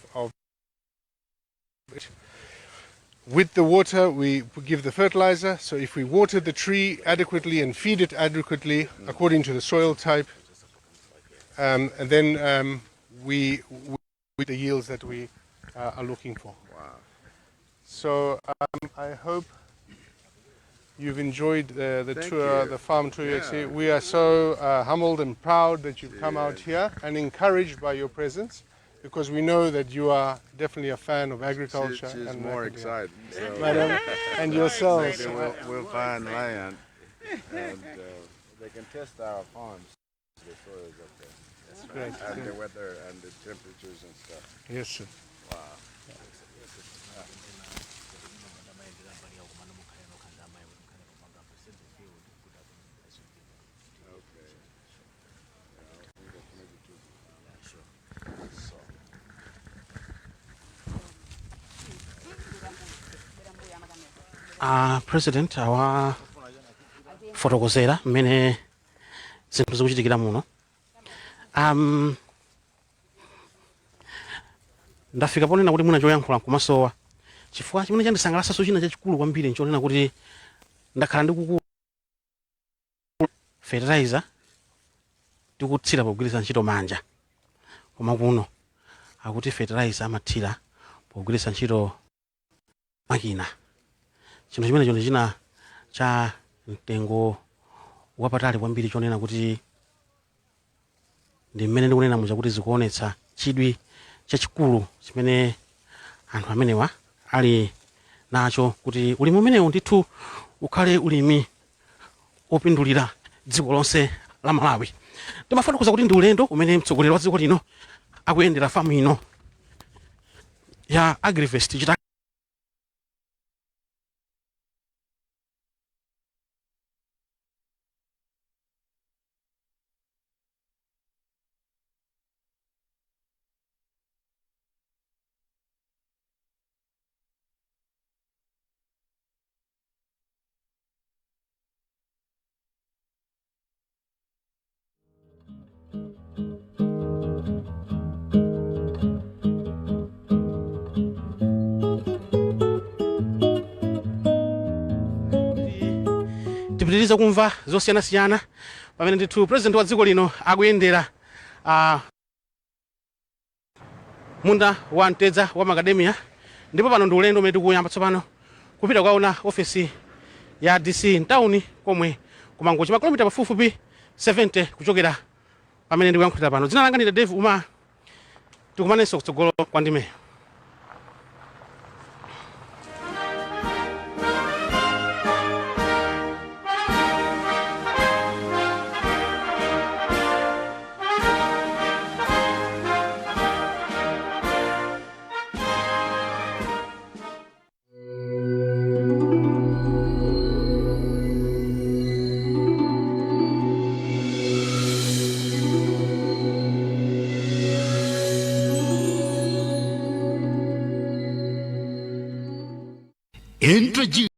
with the water, we give the fertilizer. So if we water the tree adequately and feed it adequately according to the soil type, and then we the yields that we are looking for. Wow. So I hope you've enjoyed the Thank tour, you. the farm tour. Your Excellency. We are so humbled and proud that you've come out here and encouraged by your presence, because we know that you are definitely a fan of agriculture. She's and more academia. Excited. So Madam, and yourselves. Maybe we'll find land and they can test our farms, the soils up there. That's great. And the weather and the temperatures and stuff. Yes, sir. Wow. Okay. President awafotokozera mmene zinthu zikuchitikira muno. Ndafika ponena kuti mwina choyankhula nkumasowa, chifukwa chimene chandisangalatsanso china chachikulu kwambiri nchonena kuti ndakhala ndikukula fertilizer tikuthira pogwiritsa ntchito manja, koma kuno akuti fertilizer amathira pogwiritsa ntchito makina. Chinthu chimenecho ndi china cha mtengo wapatali kwambiri, chonena kuti ndi mmene ndikunena muja kuti zikuonetsa chidwi chachikulu chimene anthu amenewa ali nacho kuti ulimi umenewu ndithu ukhale ulimi opindulira dziko lonse la Malawi. Timafotokoza kuti ndi ulendo umene mtsogoleri wa dziko lino akuyendera famu ino ya Agrivest chita Tipitirize kumva zosiyanasiyana pamene ndithu president wa dziko lino akuyendera munda wa mtedza wa macadamia. Ndipo pano ndi ulendo umene tikuyamba tsopano kupita kukaona ofesi ya DC mtawuni komwe kumangochi, makilomita pafupifupi 70 kuchokera pamene ndikuyankhulira pano. Dzina langa ndine Dave Uma. Tikumanenso kutsogolo kwa ndimeyo. Introduce.